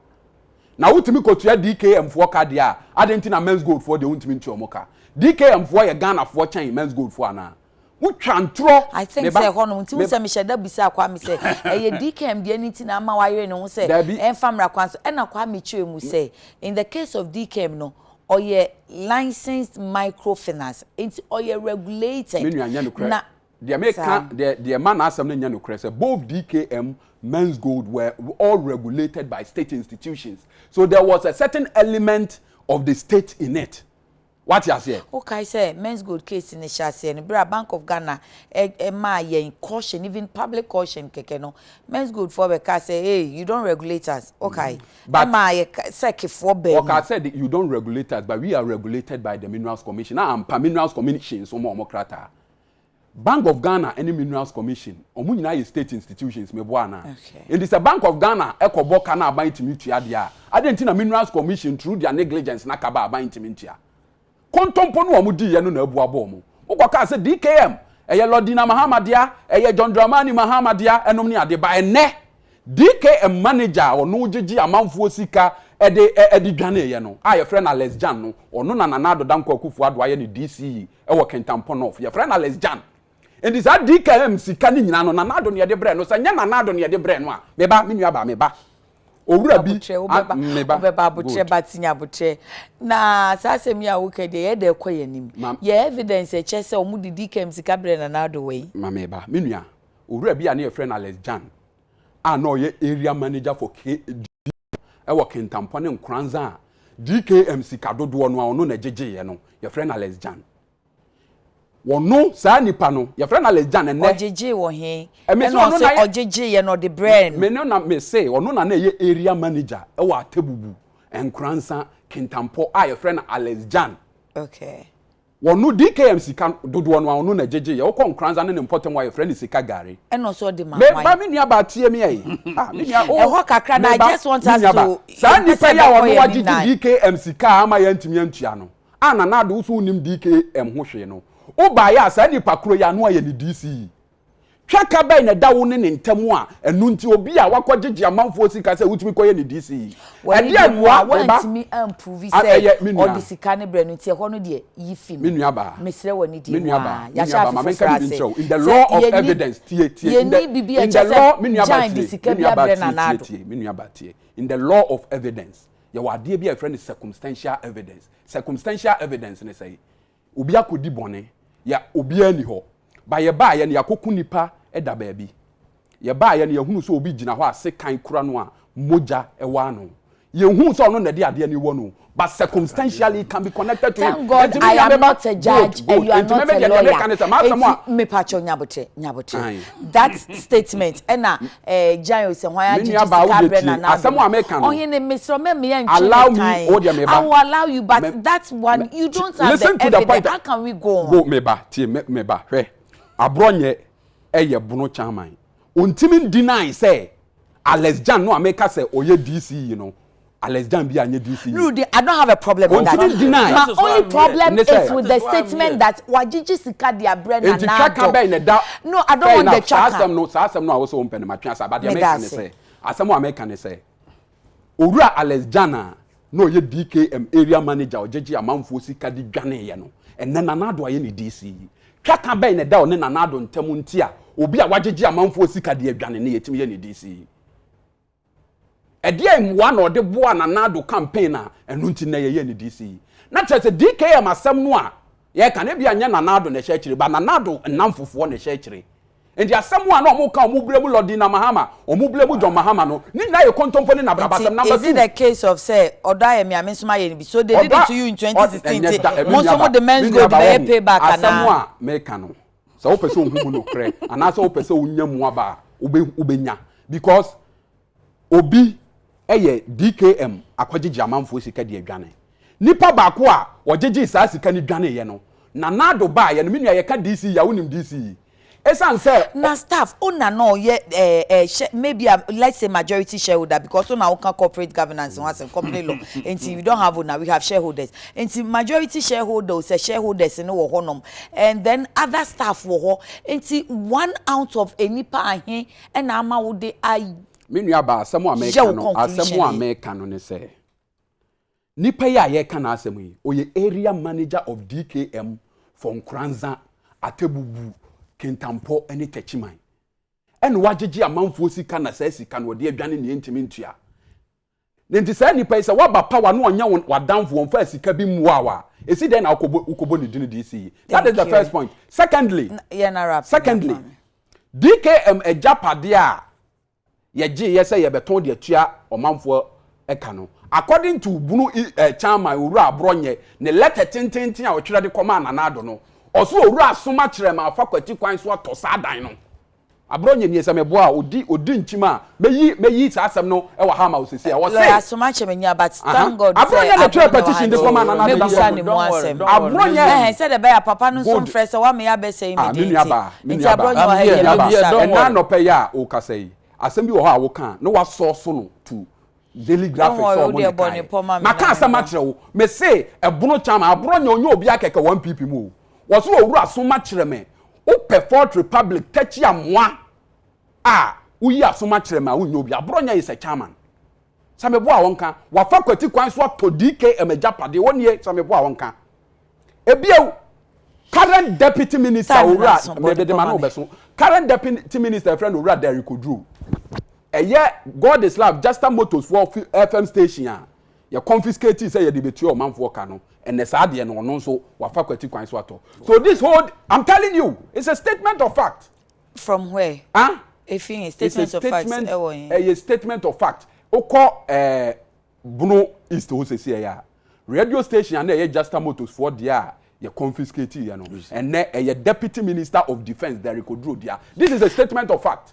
Na wotumi kɔtua DKM foɔ ka deɛ a, adɛn nti na Menzgold foɔ deɛ wontumi ntua wɔn ka? DKM foɔ yɛ Ghana foɔ kyɛn Menzgold foɔ anaa? Wotwa ntorɔ. I think Me ba, sɛ ɛhɔ nom nti me wohu sɛ mehyɛ da bisaa Kwame sɛ ɛyɛ DKM deɛ no nti na ama wayere ne ho sɛ Dabi. ɛmfa mmra kwan so ɛna Kwame kyerɛɛ mu sɛ in the case of DKM no ɔyɛ licensed microfinance nti ɔyɛ Me regulated nua nyɛ nokorɛ. na Deɛ meka, saa. deɛ deɛ ɛma n'asɛm no nyɛ nokorɛ sɛ both DKM, Menzgold were all regulated by state institutions. So there was a certain element of the state in it. Wate aseɛ? Wokae sɛ Menzgold case no hyɛ aseɛ no, berɛ a Bank of Ghana maa yɛn caution, even public caution kɛkɛ no, Menzgold foɔ bɛkaa sɛ, hey, you don't regulate us. Wokae? But Ɛmaa yɛ SEC foɔ baa mu. Wɔkaa sɛ you don't regulate us, but we are regulated by the Minerals Commission. Na ampa Minerals Commission nso ma wɔn krataa. Bank of Ghana ne Minerals Commission, wɔn nyinaa yɛ state institutions, meboa anaa? Okay. Nti sɛ Bank of Ghana kɔbɔ ka na aban tumi tua deɛ a, adɛn nti na Minerals Commission through their negligence na ka ba aban ntumi ntua? Kontompo no a wɔn diiɛ no na abu abɔ wɔn. Wokɔkaa sɛ DKM, ɛyɛ Lordina Mahama dea, ɛyɛ John Dramani Mahama dea, ɛnom ne ade, ba ɛnnɛ DKM manager a ɔno gyegye amanfoɔ sika de de dwaneeɛ no a yɛfrɛ no Alex Jan no, ɔno na Nana Addo Dankwa Akufo Addo ayɛ no DCE wɔ Kintampo North. Yɛfrɛ no Alex Jan. Enti saa DKM sika no nyinaa no, Nana Addo na yɛde brɛɛ no. Sɛ nyɛ Nana Addo na yɛde brɛɛ no a, me ba, me nua baa, me ba, owura bi, Abotrɛ, a, wobɛba, me ba, wobɛba abotrɛ good. ba tinya abotrɛ. Na saa asɛm yi a woka yi deɛ, yɛ dɛ kɔ yɛn anim. Ma, Yɛ evidence a ɛkyerɛ sɛ wɔde DKM sika brɛɛ Nana Addo wɔ yi. ma me ba, me nua, Owura bi a na yɛfrɛ no Alex Jan a na ɔyɛ area manager for KD wɔ Kintampo ne Nkoranza a DKM sika dodoɔ no a ɔno na ɛgyegyeeɛ no, yɛfrɛ no Alex Jan. Wɔno saa nipa no, yɛfrɛ no Alex Jan ɛnnɛ. Ɔgyegyee wɔ he? Ɛme sɛ Ɛna ɔno ɔse na yɛ ɔgyegyeeɛ na ɔde brɛɛ no. Me no na me se ɔno na na ɛyɛ area manager wɔ Atebubu, Nkoranza, Kintampo a yɛfrɛ no Alex Jan. Okay. Wɔno DKM sika dodoɔ no a ɔno na ɛgyegye yɛ. Wokɔ Nkoranza ne ne mpɔtam a yɛfrɛ no sika gari. Ɛna ɔsɛ ɔde ma Me hwan? ba me nua baa tie me ɛyi. Ah me nua oh. Ɛhɔ kakra na Me I ba just want me us nua ba. to Saa yɛmpɛ nipa sɛ yi a ɛbɛkɔ ɔno yɛn anim wagyegye na. DKM sika a ama yɛantumi antua no a Nana Addo wo so wonim DKM ho hwee no. Wobaeɛ a saa nipa koro yi ano ayɛ ne DCE. Twaka bɛn na ɛda wo ne ne ntam a ɛno nti obi a wakɔgyegye amanfoɔ sika sɛ wotumi kɔyɛ ne DC yi? W'ani Ɛdeɛn gye ho a mmoa, me ba? woantumi amprovi A, sɛ ɛyɛ, me nua. ɔde sika no brɛ no nti ɛhɔ no deɛ yi fi Me mu. nua baa. Mesrɛ w'ani Me die mu nua baa, aa. me Yɛahyɛ nua baa, afe ma menka foforɔ biribi ase nkyerɛ wo. In the sɛ law of yɛnni evidence, tie, tie, in the, yɛnni biribi a in the ɛkyerɛ sɛ law, me nua baa Gyan de tie, sika me bi nua baa abrɛ tie, Nana tie, Addo. tie, me nua baa tie. In the law of evidence, yɛwɔ adeɛ bi a yɛfrɛ no circumstantial evidence. Circumstantial evidence ne sɛn? Obi akɔdi bɔne, yɛ obiara nni hɔ. Ba yɛbaeɛ no yɛakɔku nipa da baabi. Yɛbaeɛ no yɛhunu sɛ obi gyina hɔ a sekan kura no a mogya wɔ ano. Yɛnhuu sɛ ɔno na ɛde adeɛ no rewɔ no o, but circumstantially it can be connected to him. Thank God Enti me I nua am meba, not a judge good, and good. you are Enti not meme a deɛ deɛ lawyer. meka ne sɛ m'asɛm a. Enti mepakyɛw nyabotrɛ, nyabotrɛ. Ae. That statement ɛna eh, Gyan Ose hwan Me agyegye nua baa sika wo deɛ abrɛ tie, Nana Addo asɛm no. a meka no. Ɔhene mesrɛ wo mɛmma yɛntwe Allow ne me, tan. wo deɛ meba. I will allow you Me, but that one me, you ti, don't have the listen to the evidence. point. How can we go on? Go meba, tie me, meba, hwɛ. Aborɔnyɛ ɛyɛ bono chairman. Ontimi deny sɛ Alex Jan no a meka sɛ ɔyɛ DC yi no, Alex Jan bi anyɛ DC yi. Nurudeen, I don't have a problem with that. Ontimi deny. My only problem Ne is sɛ. with the statement that wagyegye sika de abrɛ Enti Nana twaka Addo. bɛn na ɛda No, I don't fair want the enough saa twaka. asɛm no saa asɛm no a wosɛ wompɛ no matwe asa but deɛ Meda meka ne ase. sɛ asɛm a meka ne sɛ Owura Alex Jan a na ɔyɛ DKM area manager a ɔgyegye amanfoɔ sika de dwaneeɛ no, ɛnnɛ Nana Addo ayɛ ne DC yi. Twaka bɛn na ɛda ɔne Nana Addo ntam nti a obi a wagyegye amanfoɔ sika de adwane no yɛtumi yɛ ne DC yi? Ɛdeɛn mmoa na ɔde boaa Nana Addo campaign a ɛno nti nnɛ yɛyɛ ne DC yi? Na kyerɛ sɛ DKM asɛm no a yɛka no ebia nyɛ Nana Addo na ɛhyɛ akyire but Nana Addo nnamfofoɔ na ɛhyɛ akyire. Nti asɛm a na wɔn ka wɔn blame Lordina Mahama, wɔn blame John Mahama no, ne nyinaa yɛ kontompo ne nabrabasɛm. Nti Number is it two. a case of sɛ ɔdɔ ayɛ me a me nso mayɛ no bi so they did Ɔdɔ it to you in ɔ 2016 ɛnyɛ nti da me mo nso nuaba mo de me men's gold nuaba bɛyɛ wahu payback asɛm anaa? a meka no sɛ wopɛ sɛ ohu mu nokorɛ anaasɛ wopɛ sɛ wonya mu aba a wobɛ wobɛnya because obi yɛ DKM akɔgyegye amanfoɔ sika de adwane Nipa baako a ɔgyegyee saa sika no dwaneeɛ no, Nana Addo baeɛ no, me nua yɛka DC yi a, wonim DC yi? Ɛsiane sɛ ɔ. Na staff, wo na na ɔyɛ eh eh hyɛ maybe a let's say majority shareholder because wo na woka corporate governance ho asɛm, company law nti we don't have owner, we have shareholders. Nti majority shareholder o sɛ shareholders no wɔ hɔnom and then other staff wɔ hɔ nti one out of nnipa ahe na ama wode ayɛ Me nua baa, asɛm a wo meka no, asɛm conclusion a yi? meka no ne sɛ, Nipa yi a yɛreka n'asɛm yi, ɔyɛ area manager of DKM for Nkoranza, Atebubu, Kintampo ne Techiman. Ɛna wagyegye amanfoɔ sika na saa sika no ɔde adwane nea ɛntumi ntua. Na nti saa nipa yi sɛ waba power na ɔnyɛ wo w'adamfo ɔmfaa sika bi mmoa wo a, ɛsi dɛn na wokɔbɔ wokɔbɔ ne dini DC yi? That is Thank the you. first point. Secondly, Yɛn ara pɛ na secondly, Kwame. DKM agyapadeɛ a yɛgyeeɛ sɛ yɛbɛtɔn de atua ɔmanfoɔ ka no. According to Bunu eh, Chairman Owura Aborɔnyɛ ne lɛtɛ tententen a ɔtwerɛ de kɔmaa Nana Addo no, ɔso Owura Asoma kyerɛ ma afa kwati kwan so atɔ saa dan no. Aborɔnyɛ nie, sɛ meboa a, ɔdi ɔdi nkyim a, mɛyi mɛyi saa asɛm no wɔ ha ama wo seesei a. Lawyer Ɔse, Asoma kyerɛ me nya but aha, thank God sɛ Aborɔnyɛ na ɛtwerɛ Aborɔnyɛ wɔ ha petition de nti kɔmaa Nana Addo mɛbisa yi. ne mu asɛm. Aborɔnyɛ Ɛhɛn sɛdeɛ ɛbɛyɛ a papa no nso good. mfrɛ sɛ wama yɛabɛsɛe me Ah, me din nua nti. baa, me Nti nua baa, Aborɔnyɛ wɔ ha me yi deɛ nua baa, mɛbisa no. ɛnnɛ anɔpa yi a wokasa yi, asɛm bi wɔ hɔ a woka a na wasɔɔso no to Daily Don't Graphic worry, sɛ wo ɔmo deɛ ne bɔ ne kaeɛ. pɔ ma me Maka na asɛm memmɔ. akyerɛ wo, mese ɛbono kyama, aborɔ nyɛ ɔnyɛ obiara kɛkɛ wɔ NPP mu o. Wɔse owura soma kyerɛ me, wopɛ Fourth Republic takyi amoa a woyi asoma kyerɛ me a wonyɛ obi. Aborɔ nyɛ is a chairman. Sɛ meboa a wɔnka. Wafa kwati kwan so atɔ DKM agyapadeɛ, wɔnie sɛ meboa a wɔnka. Ebio, current deputy minister Time na owura so, bɔ ne mede ma pɔ no ma me. bɛso. Current deputy minister frɛ no owura Derrick Oduro. Ɛyɛ God is love Justa Motors for FM station a yɛ confiscate sɛ yɛde betua ɔmanfoɔ ka no. Ɛnɛ saa deɛ no ɔno nso wafa kwati kwan so atɔ. So this whole I'm telling you it's a statement of fact. From where? Huh? Efi he? It's a Statement of facts statement ɛwɔ he? ɛyɛ statement of fact. Wokɔ ɛɛ Bono East hɔ sɛsi ɛyɛ a, radio station a na ɛyɛ Justa Motors foɔ deɛ a yɛ confiscate yɛ no, ɛnɛ ɛyɛ Deputy Minister of Defence Derrick Oduro dea. This is a statement of fact.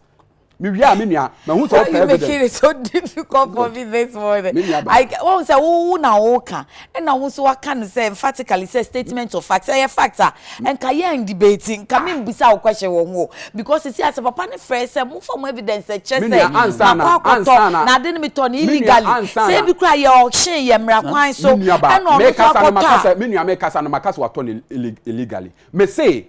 Me wie a me nua, mahu sɛ Why wopɛ you making evidence. it so difficult for me this morning? Me nua ba. I wɔn sɛ wo wo na woka ɛna wo nso waka no sɛ emphatically sɛ statement of fact ɛyɛ fact a nka yɛn debate nka me mbisa wo question wɔ ho o because sisi asɛ papa ne frɛ sɛ mo fa mo evidence ɛkyerɛ Me sɛ nua ansa na makɔ akɔtɔ ansa na na ade no metɔ no me nua illegally ansa sɛ na ebi kura yɛ auction yɛ mmara kwan so me nua ba ɛna ɔno nso mekasa no akɔtɔ makasa a me nua mekasa no makasa watɔ no illegally. Me se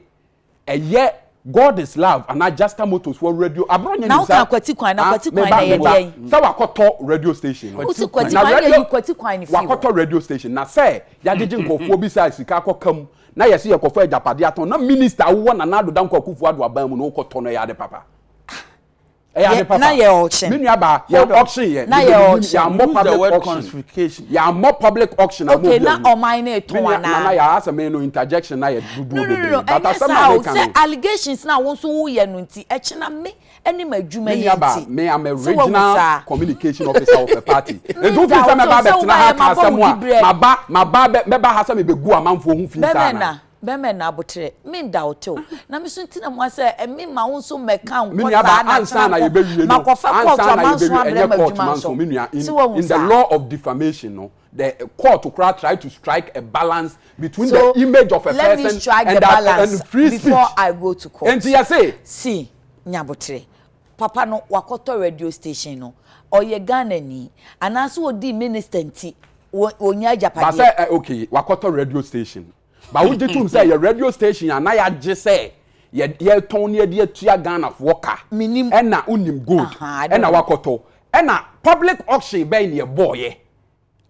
ɛyɛ. God is love anaa Justa Motors wɔ radio aborɔ nyɛ Na nim woka saa kwati kwan na ah kwati kwan meba na ɛyɛ meba deɛn? sɛ wakɔtɔ radio station no Wosi kwati na kwan na radio yi kwati kwan no fii hɔ. wakɔtɔ radio station na sɛ yɛagyegye nkurɔfoɔ bi sɛ sika akɔ ka mu na yɛse yɛkɔfa agyapadeɛ atɔn na minister a wowɔ Nana Addo Dankwa Akufo Addo aban mu no wokɔtɔ no ɛyɛ ade papa Ɛyɛ ade Yɛ papa. na yɛ auction. Me nua baa, yɛ Hold on. auction yɛ. Na Me yɛ deɛ menim, auction. yɛammɔ Use the public word auction. conscription. Yɛammɔ public auction amma Okay, obi na anhu. ɔman no Me retɔn nua, Nana anaa? Yaa, asɛ me no interjection no ayɛ dodoɔ No, no, no, no, bebree. But ɛnyɛ asɛm no saa a o. meka Sɛ no, allegations no a wo nso woyɛ no nti, ɛkyena me ne m'adwuma me yi nua baa, nti. me I'm a Sɛ woahu regional saa? communication officer of a party. Me Nti wofeel da sɛ wo mɛba so, sɛ abɛtena ha wobaeɛ aka mabɔ asɛm wo a, diberɛ. maba, maba abɛ, mɛba ha sɛ mebɛgu amanfoɔ ho fi saa Bɛmɛ anaa? na, bɛmɛ na aboterɛ, me nda wo tew. Na me so nti na moa sɛ me ma wo nso mmɛka Me nkɔ nua saa baa, na ansa kyena na nko yɛbɛwie no, makɔfa kɔɔto ansa na amanso yɛbɛwie, abrɛ ɛnyɛ court m'adwuma manso, nso. me nua, So in, woahu in the saa? law of defamation no, the court koraa try to strike a balance between the So image of a let me person strike and the the, balance and free before speech. I go to court. Enti yɛse. See, Nyaboterɛ, papa no wakɔtɔ radio station no, ɔyɛ Ghanani, anaasɛ ɔdii minister nti ɔnya Ba agyapadeɛ? sɛ ɛ okay, wakɔtɔ radio station. Ba wogye tom sɛ ɛyɛ radio station a na yɛagye sɛ yɛ yɛtɔn ne yɛde atua Ghanafoɔ ka. Menim. Ɛna wonim gold Ahaa, I don't ɛna know. wakɔtɔ. Ɛna public auction bɛn na yɛbɔɔyɛ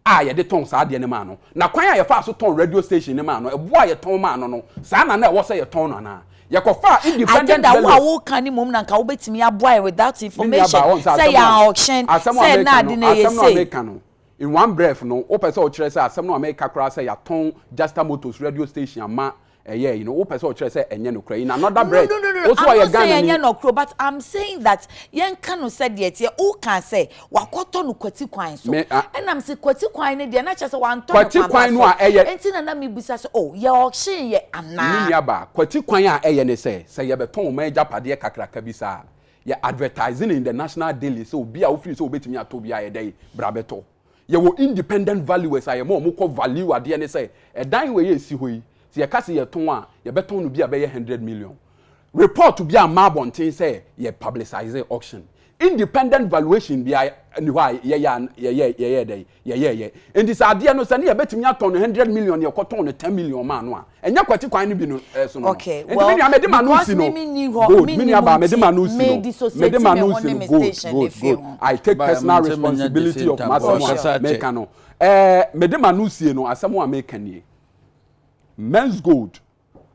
a yɛde tɔn saa adeɛ no maa no? Na kwan a yɛfaa so tɔn radio station no maa no, ɛboɔ a yɛtɔn maa no no, saa na na ɛwɔ sɛ yɛtɔn no anaa? Yɛkɔfaa I think independent that wo a valuers. woka no mmom na nka wobɛtumi aboa yɛn without Me information nuabaa, wɔn sɛ sɛ asɛm yɛn a auction asɛm a sɛ na meka ade no no ɛyɛ asɛm no a sei. meka no in one breath no wopɛ sɛ ɔkyerɛ sɛ asɛm no a meka koraa sɛ yɛatɔn Justa Motors radio station ama ɛyɛ yi no wopɛ sɛ ɔkyerɛ sɛ ɛnyɛ nokorɛ in another No, breath no, no, no, wo so I'm ɔyɛ not saying Ghanani ɛnyɛ nɔkorɛ but I'm saying that yɛnka no sɛdeɛ ɛteɛ. Woka sɛ wakɔtɔ no kwati kwan so me a ɛna mese kwati kwan no deɛ na kyerɛ sɛ wantɔ no kwati kwan pa kwan no so a ɛyɛ nti na na mebisa sɛ oh yɛ auction yɛ me anaa? nuabaa kwati kwan a ɛyɛ ne sɛ sɛ yɛbɛtɔn ɔman agyapadeɛ kakraka bi saa a yɛ advertising in the national daily sɛ obi a wofiri sɛ wobɛtumi atɔ bi a yɛdɛn bra bɛtɔ Yɛwɔ independent valuers a yɛma wɔn kɔ value adeɛ ne sɛ ɛdan wei a ɛsi hɔ yi sɛ yɛka sɛ yɛtɔn a yɛbɛtɔn no bi a bɛyɛ hundred million. Report bi amma abɔnten sɛ yɛ publicise auction. Independent valuation biara nni hɔ a yɛyɛ a yɛyɛ yɛyɛɛ dɛn yɛyɛɛyɛ. Enti sɛ adeɛ no sɛ ne yɛbɛtumi atɔn no hundred million na yɛkɔtɔn no ten million maa no a ɛnyɛ kwati kwan no bi no so no no. Okay, Enti me well, nua mede m'ano because si me no me ni hɔ, good. me Me ni nua mu baa mede nti, m'ano si me no mede dissociate me m'ano ho si ne no me good station ne good fie good. ho. I take Bye, personal mente menya the responsibility same of time. m'asɛm a Sure. Ɔkasa kyɛ. meka no. Ɛɛ mede m'ano sie no asɛm a meka nie. Men's gold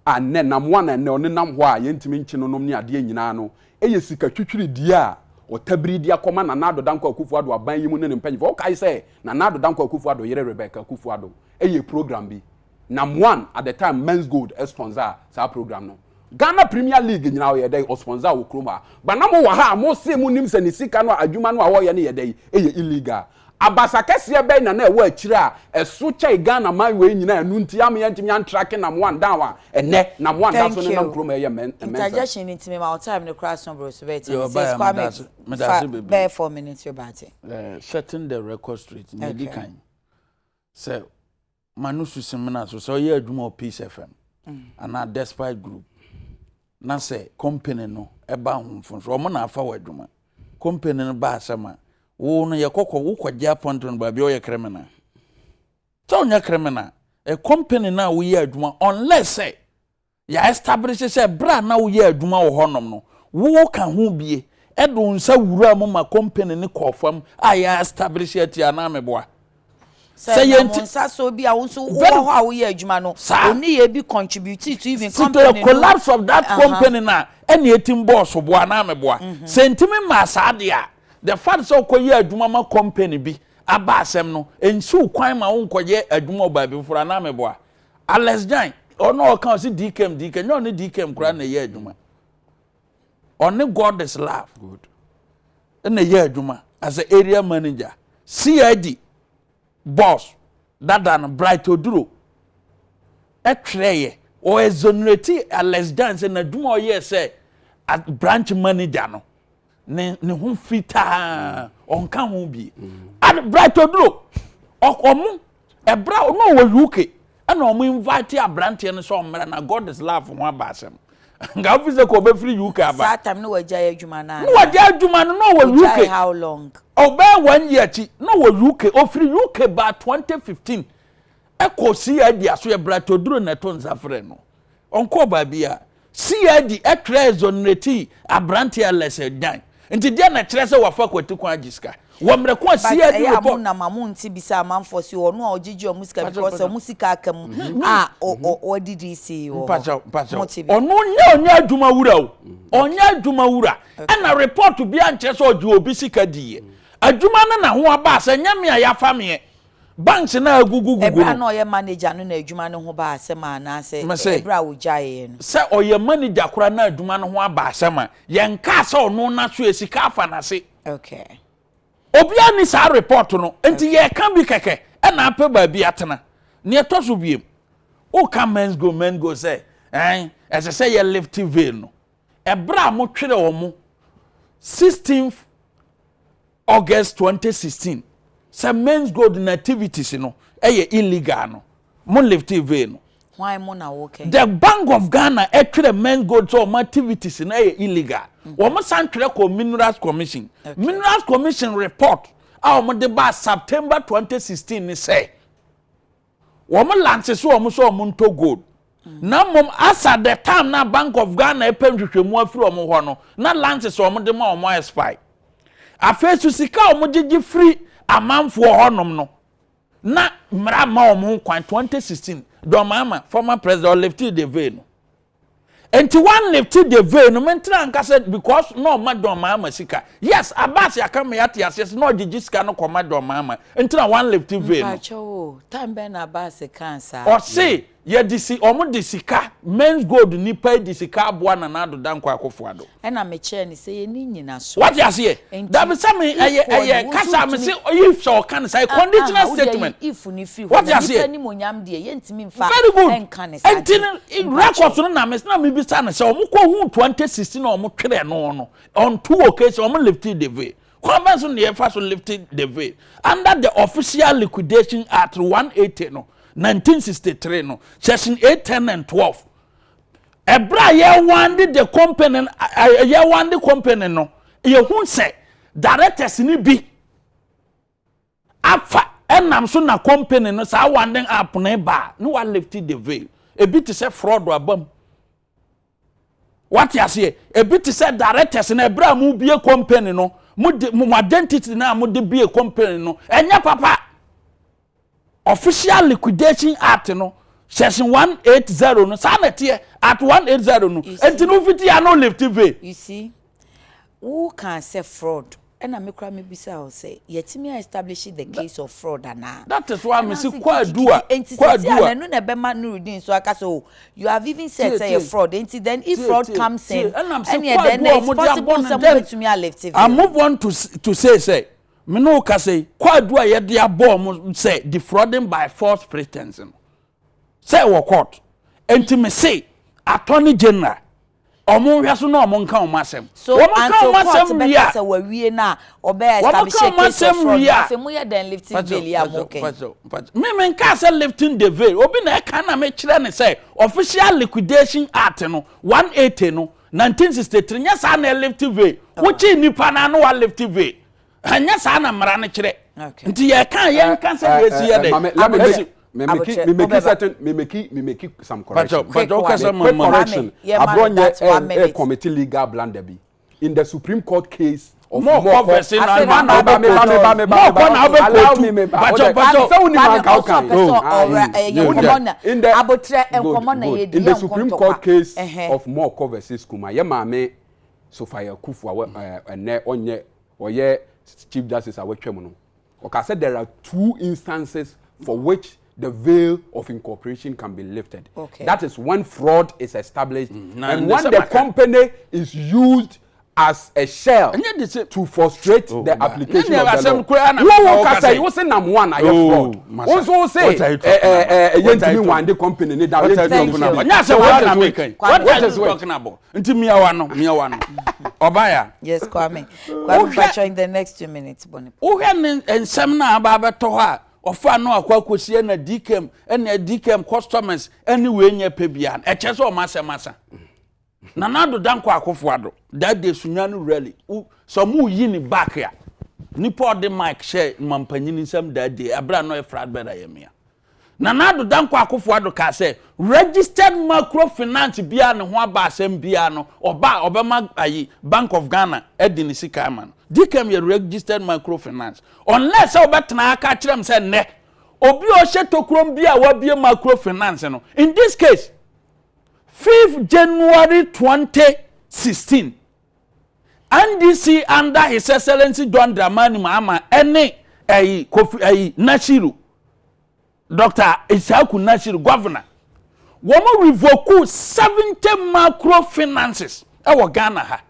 a nnɛ nam one a nnɛ ɔnenam hɔ a yɛntumi nkye no nom ne adeɛ nyinaa no yɛ sika twitwiridie a ɔtabiri de akɔma Nana Addo Dankwa Akufo Addo aban yi mu ne ne mpanyinfoɔ. Wokae sɛ Nana Addo Dankwa Akufo Addo yere Rebecca Akufo Addo yɛɛ program bi Nam one at the time Men's Gold sponsor saa program no. Ghana Premier League nyinaa ɔyɛ dɛn ɔsponsor wɔ kurom ha. But na mo wɔ ha a mo se mo nim sɛ ne sika no a adwuma no a ɔyɛ no yɛ dɛn ɛyɛ illegal. Abasa kɛseɛ bɛn na na ɛwɔ akyire a ɛso kyɛn Ghana man wei nyinaa ɛno nti ama yɛntumi antracke Nam one down a ɛnɛ Nam one da so Thank nenam you. kurom ɛyɛ mɛn mɛnsɛm. Interjection no nti mema wo time no koraa so boro so bɛyɛ 10 Yo, minutes. bye, Yes, Kwame, medase, fa medase bebree. bɛyɛ 4 minutes yo baate. Eh, setting the record straight, nea ɛdi Okay. kan sɛ ma no su semina so sɛ ɔyɛ adwuma wɔ Peace FM anaa Despite Group na sɛ company no ɛba ho mfomso wɔn na afa wɔ adwuma company no ba asɛm a wo no yɛ kɔkɔ wokɔgye appointment baabi ɔyɛ criminal sɛ ɔnyɛ criminal ɛ company no a woyɛ adwuma unless sɛ Yɛ establish sɛ berɛ a na woyɛ adwuma wɔ hɔnom no, wo ka ho bie de wo nsa wuraa mu ma company no kɔɔ fam a yɛ establish atia anaa meboa? Sɛ Sɛ ɛnam yɛnti wo nsa so bi a wo nso wowɔ very hɔ a woyɛ adwuma no, saa wo nneyɛɛ bi contribute to even to the company no collapse of that aha. company no a ɛna ɛtim bɔɔ soboɔ anaa meboa? Sɛ ntimi mmaa saa deɛ a, the fact sɛ wokɔyɛ adwuma ma company bi aba asɛm no, ɛnsi wo kwan ma wonkɔyɛ adwuma wɔ baabi foforɔ anaa meboa? Alex Jan, ɔno a ɔka ɔsi DKM DKM, nyɛ ɔne DKM koraa na ɛyɛ adwuma. Ɔne God is love. Good. Ɛna ɛyɛ adwuma as a area manager. CID boss dada no Bright Oduro ɛtwerɛeɛ ɔ exonerate Alex Jan sɛ n'adwuma a ɔyɛɛ sɛ branch manager no ne ne ho fitaa ɔnka ho bi ad bright oduro ɔmo ɛbra ɔno ɔwɔ uk ɛna ɔmo invite aberanteɛ no sɛ ɔmmra na god is love ho aba asɛm nka wofi sɛ kɔ ɔbɛfiri uk aba saa time no wagyae adwuma no na wagyae adwuma no na ɔwɔ uk how long ɔbɛyɛ one year akyi na ɔwɔ uk ɔfiri uk ba 2015 ɛkɔ cid aso yɛ bright oduro na ɛto nsa frɛ no ɔnkɔɔ baabi a. CID twerɛ exoneratee aberanteɛ Alex Gyan. Nti deɛ na ɛkyerɛ sɛ wafa kwati kwan agye sika? Wɔ mmerɛ ko a But CID ɛyɛ a mo report. nam a mo nte bisa amanfoɔ se ɔno a ɔgyegye ɔmo sika Mpakyɛw, because mpakyɛw. ɔmo sika aka mu a ɔdi DC wɔ hɔ. Mpakyɛw, mpakyɛw. Mo te bi. Ɔno nyɛ ɔnyɛ adwuma wura o. Ɔnyɛ adwuma wura. Ɛna report biara nkyerɛ sɛ ɔgye obi sika diiɛ. Adwuma no na ho aba asɛm, nyɛ me a yafa meɛ. Banks no a agugu gugu Ɛberɛ a no. na ɔyɛ manager no na adwuma no ho baa asɛm anaasɛ Mese, ɛberɛ a ɔgyaeɛ no? sɛ ɔyɛ manager koraa na adwuma no ho aba asɛm a, yɛnkaa sɛ ɔno n'asoɛ sika afa n'ase. Okay. Obiara nni saa report no, nti yɛreka bi kɛkɛ ɛna apɛ baabi atena. Nea ɛtɔ so biem, woka men's go men's go sɛ ɛn ɛsɛ sɛ yɛ lift veil no. Ɛberɛ a motwerɛ wɔn 16th August 2016 sɛ Mens Gold nativities no yɛ illegal no, mo liftee veil no. Hwan mo na wo kɛn? The Bank of Ghana twerɛ Mens Gold sɛ wɔn activities no yɛ illegal. Wɔn san twerɛ kɔɔ Minerals Commission. Minerals Commission report a wɔn de baa September 2016 ne sɛ, Wɔn lanse so wɔn sɛ wɔn ntɔ gold. Na mmom as at the time na Bank of Ghana ɛpɛ nhwehwɛmu afiri wɔn hɔ no, na lances a wɔn de ma wɔn expire. Afei so sika a wɔn gyegye firi amanfoɔ hɔnom no, na mmara ma wɔn ho kwan. 2016, John Mahama, former president, ɔlifted the veil no. Nti wan lifte the veil no mentena nka sɛ because na ɔma John Mahama sika. Yes, Abbas aka ma yɛate aseɛ sɛ na ɔgyegye sika no kɔma John Mahama nti na wan lifte veil no. Mpakyɛw o, time bɛn na Abbas kaa saa? Ɔse yɛde si ɔmo de sika, Mens Gold nipa yi de sika aboa Nana Addo Dankwa Akufo Addo. Ɛna mekyerɛɛ no sɛ yɛnni nnyinasoɔ. Wate aseɛ? Nti Dabi sɛ me ɛyɛ equally ɛyɛ wo nso kasa me ntumi se if sɛ ɔka no saa ɛyɛ Ah ah conditional wo deɛ yi statement. if no firi hɔ Wate na nipa aseɛ? animuonyam deɛ yɛntumi mfa Very good. nka no saa Nti nti no mpakyɛw. records no na me na me bisa no sɛ wɔn kɔ hu 2016 a wɔn twerɛ no no on two occasions wɔn lifted the veil. Kwan bɛn so na yɛfa so lifted the veil? Under the official liquidation act 180 no 1963 no section 8 10 and 12 Ɛberɛ a yɛwande the company yɛwande company no yɛhu sɛ directors no bi afa ɛnam so na company no saa wanding app no ba ne wa lift the veil ebi te sɛ fraud aba mu wate aseɛ ebi te sɛ directors no ɛberɛ a mo bie company no mo de mo identity no a mo de bie company no ɛnyɛ papa. Official Liquidation Act no section 180 no saa na ɛteɛ Act 180 no nti no wofiti a no lift veil. You see, wo kaa sɛ fraud ɛna me koraa me bisa wo sɛ yɛtumi a establish the case of fraud anaa? That is why me Ɛna se ɔse kwaadu a kikikiki enti kwaadu sɛsi a a. na ɛno na ɛbɛma Nurudeen nso aka sɛ oh you have even said Tie sɛ ɛyɛ tie fraud enti then if tie fraud tie comes tie in ɛna me se ɛneɛ then kwaadu a it's wɔde possible abɔ no sɛ then mobɛtumi a lift I veil. move on to to say sɛ Me ne wo kasa yi, kwaadu a yɛde abɔ wɔn sɛ defrauding by false pretense no, sɛ ɛwɔ court. Enti me se, attorney general, wɔn nhwɛ so na wɔn nka wɔn asɛm. So Wɔn ka until wɔn court asɛm wie bɛka a, sɛ wawie no a ɔbɛ wɔn establish ka a wɔn case of asɛm fraud wie no a, afei moyɛ dɛn lifting Pakyɛw, veil yi a pakyɛw, mokɛn? pakyɛw, pakyɛw. Me me nkaa sɛ lifting the veil. Obi na ɛka na mekyerɛ ne sɛ official liquidation act no 180 no 1963 nyɛ saa na ɛlift veil. Wokyi nipa no ano wa lift veil. Ɛnyɛ saa na mmara no kyerɛ. Nti yɛka yɛnka sɛ yɛsi yɛ dɛ. Let me make me make me make certain me make me make some correction. Pacho pacho kasa quick correction. Abronye eh commit legal blunder bi in the Supreme Court case of Moko. Moko versus na na na me ba me ba me ba Moko na obe kotu. Pacho pacho. Sɛ wo ni man ka kan. In the abotre nkɔmɔ na yɛ di In the Supreme Court case of Moko versus Kuma, yɛ maame Sophia Kufu a ɛnɛ ɔnyɛ ɔyɛ Chief Justice a watwam no, ɔkaa sɛ there are two instances for which the veil of incorporation can be lifted. Okay. That is when fraud is established Na and ne when sɛ the maka. company is used as a shell Ɛnyɛ de sɛ- to frustrate Oh, the ba. application Ɛnyɛ of the asɛm law. koraa na Wo meka wo wo kasa kasa yi, yi. wo se nam one ayɛ Oh, fraud. masa. Wo nso wo se What are you ɛ talking ɛ ɛ about? What are yɛntumi you wande company ne da What are you yɛntumi Thank talking you. about? Nyɛ asɛm What koraa na is meka which? yi. What What are is you which? talking about? Nti miawa no, miawa no. Ɔbaa Yes, Kwame. Kwame Pacho in the next 2 minutes. Boni. Wohwɛ ne nsɛm no a aba abɛtɔ hɔ a, ɔfa no akɔ akɔsie na DKM ɛna DKM customers ɛne wei nyɛ pɛ bia no, ɛkyɛ sɛ ɔma asɛm asa. Nana Addo Dankwa Akufo Addo, that day Sunyani rally, sɛ ɔmo yi ne back a, nipa ɔde mic hyɛ mampanyini nsɛm that day, ɛberɛ a na ɔyɛ flat bed ayɛmea. Nana Addo Dankwa Akufo Addo kaa sɛ registered macro finance biara ne ho aba asɛm biara no ɔba a ɔbɛma ayi Bank of Ghana adi ne sika ama no. DKM yɛ registered micro finance. Unless sɛ wobɛtena aka akyerɛ m sɛ nnɛ obi a ɔhyɛ tokurom bi a wabie macro finance no in this case 5th January 2016 NDC under His Excellency John Dramani Mahama ɛne ɛyi Kofi ɛyi Nashiru Dr. Ishaku Nashiru governor wɔn revoke 70 macro finances ɛwɔ Ghana ha.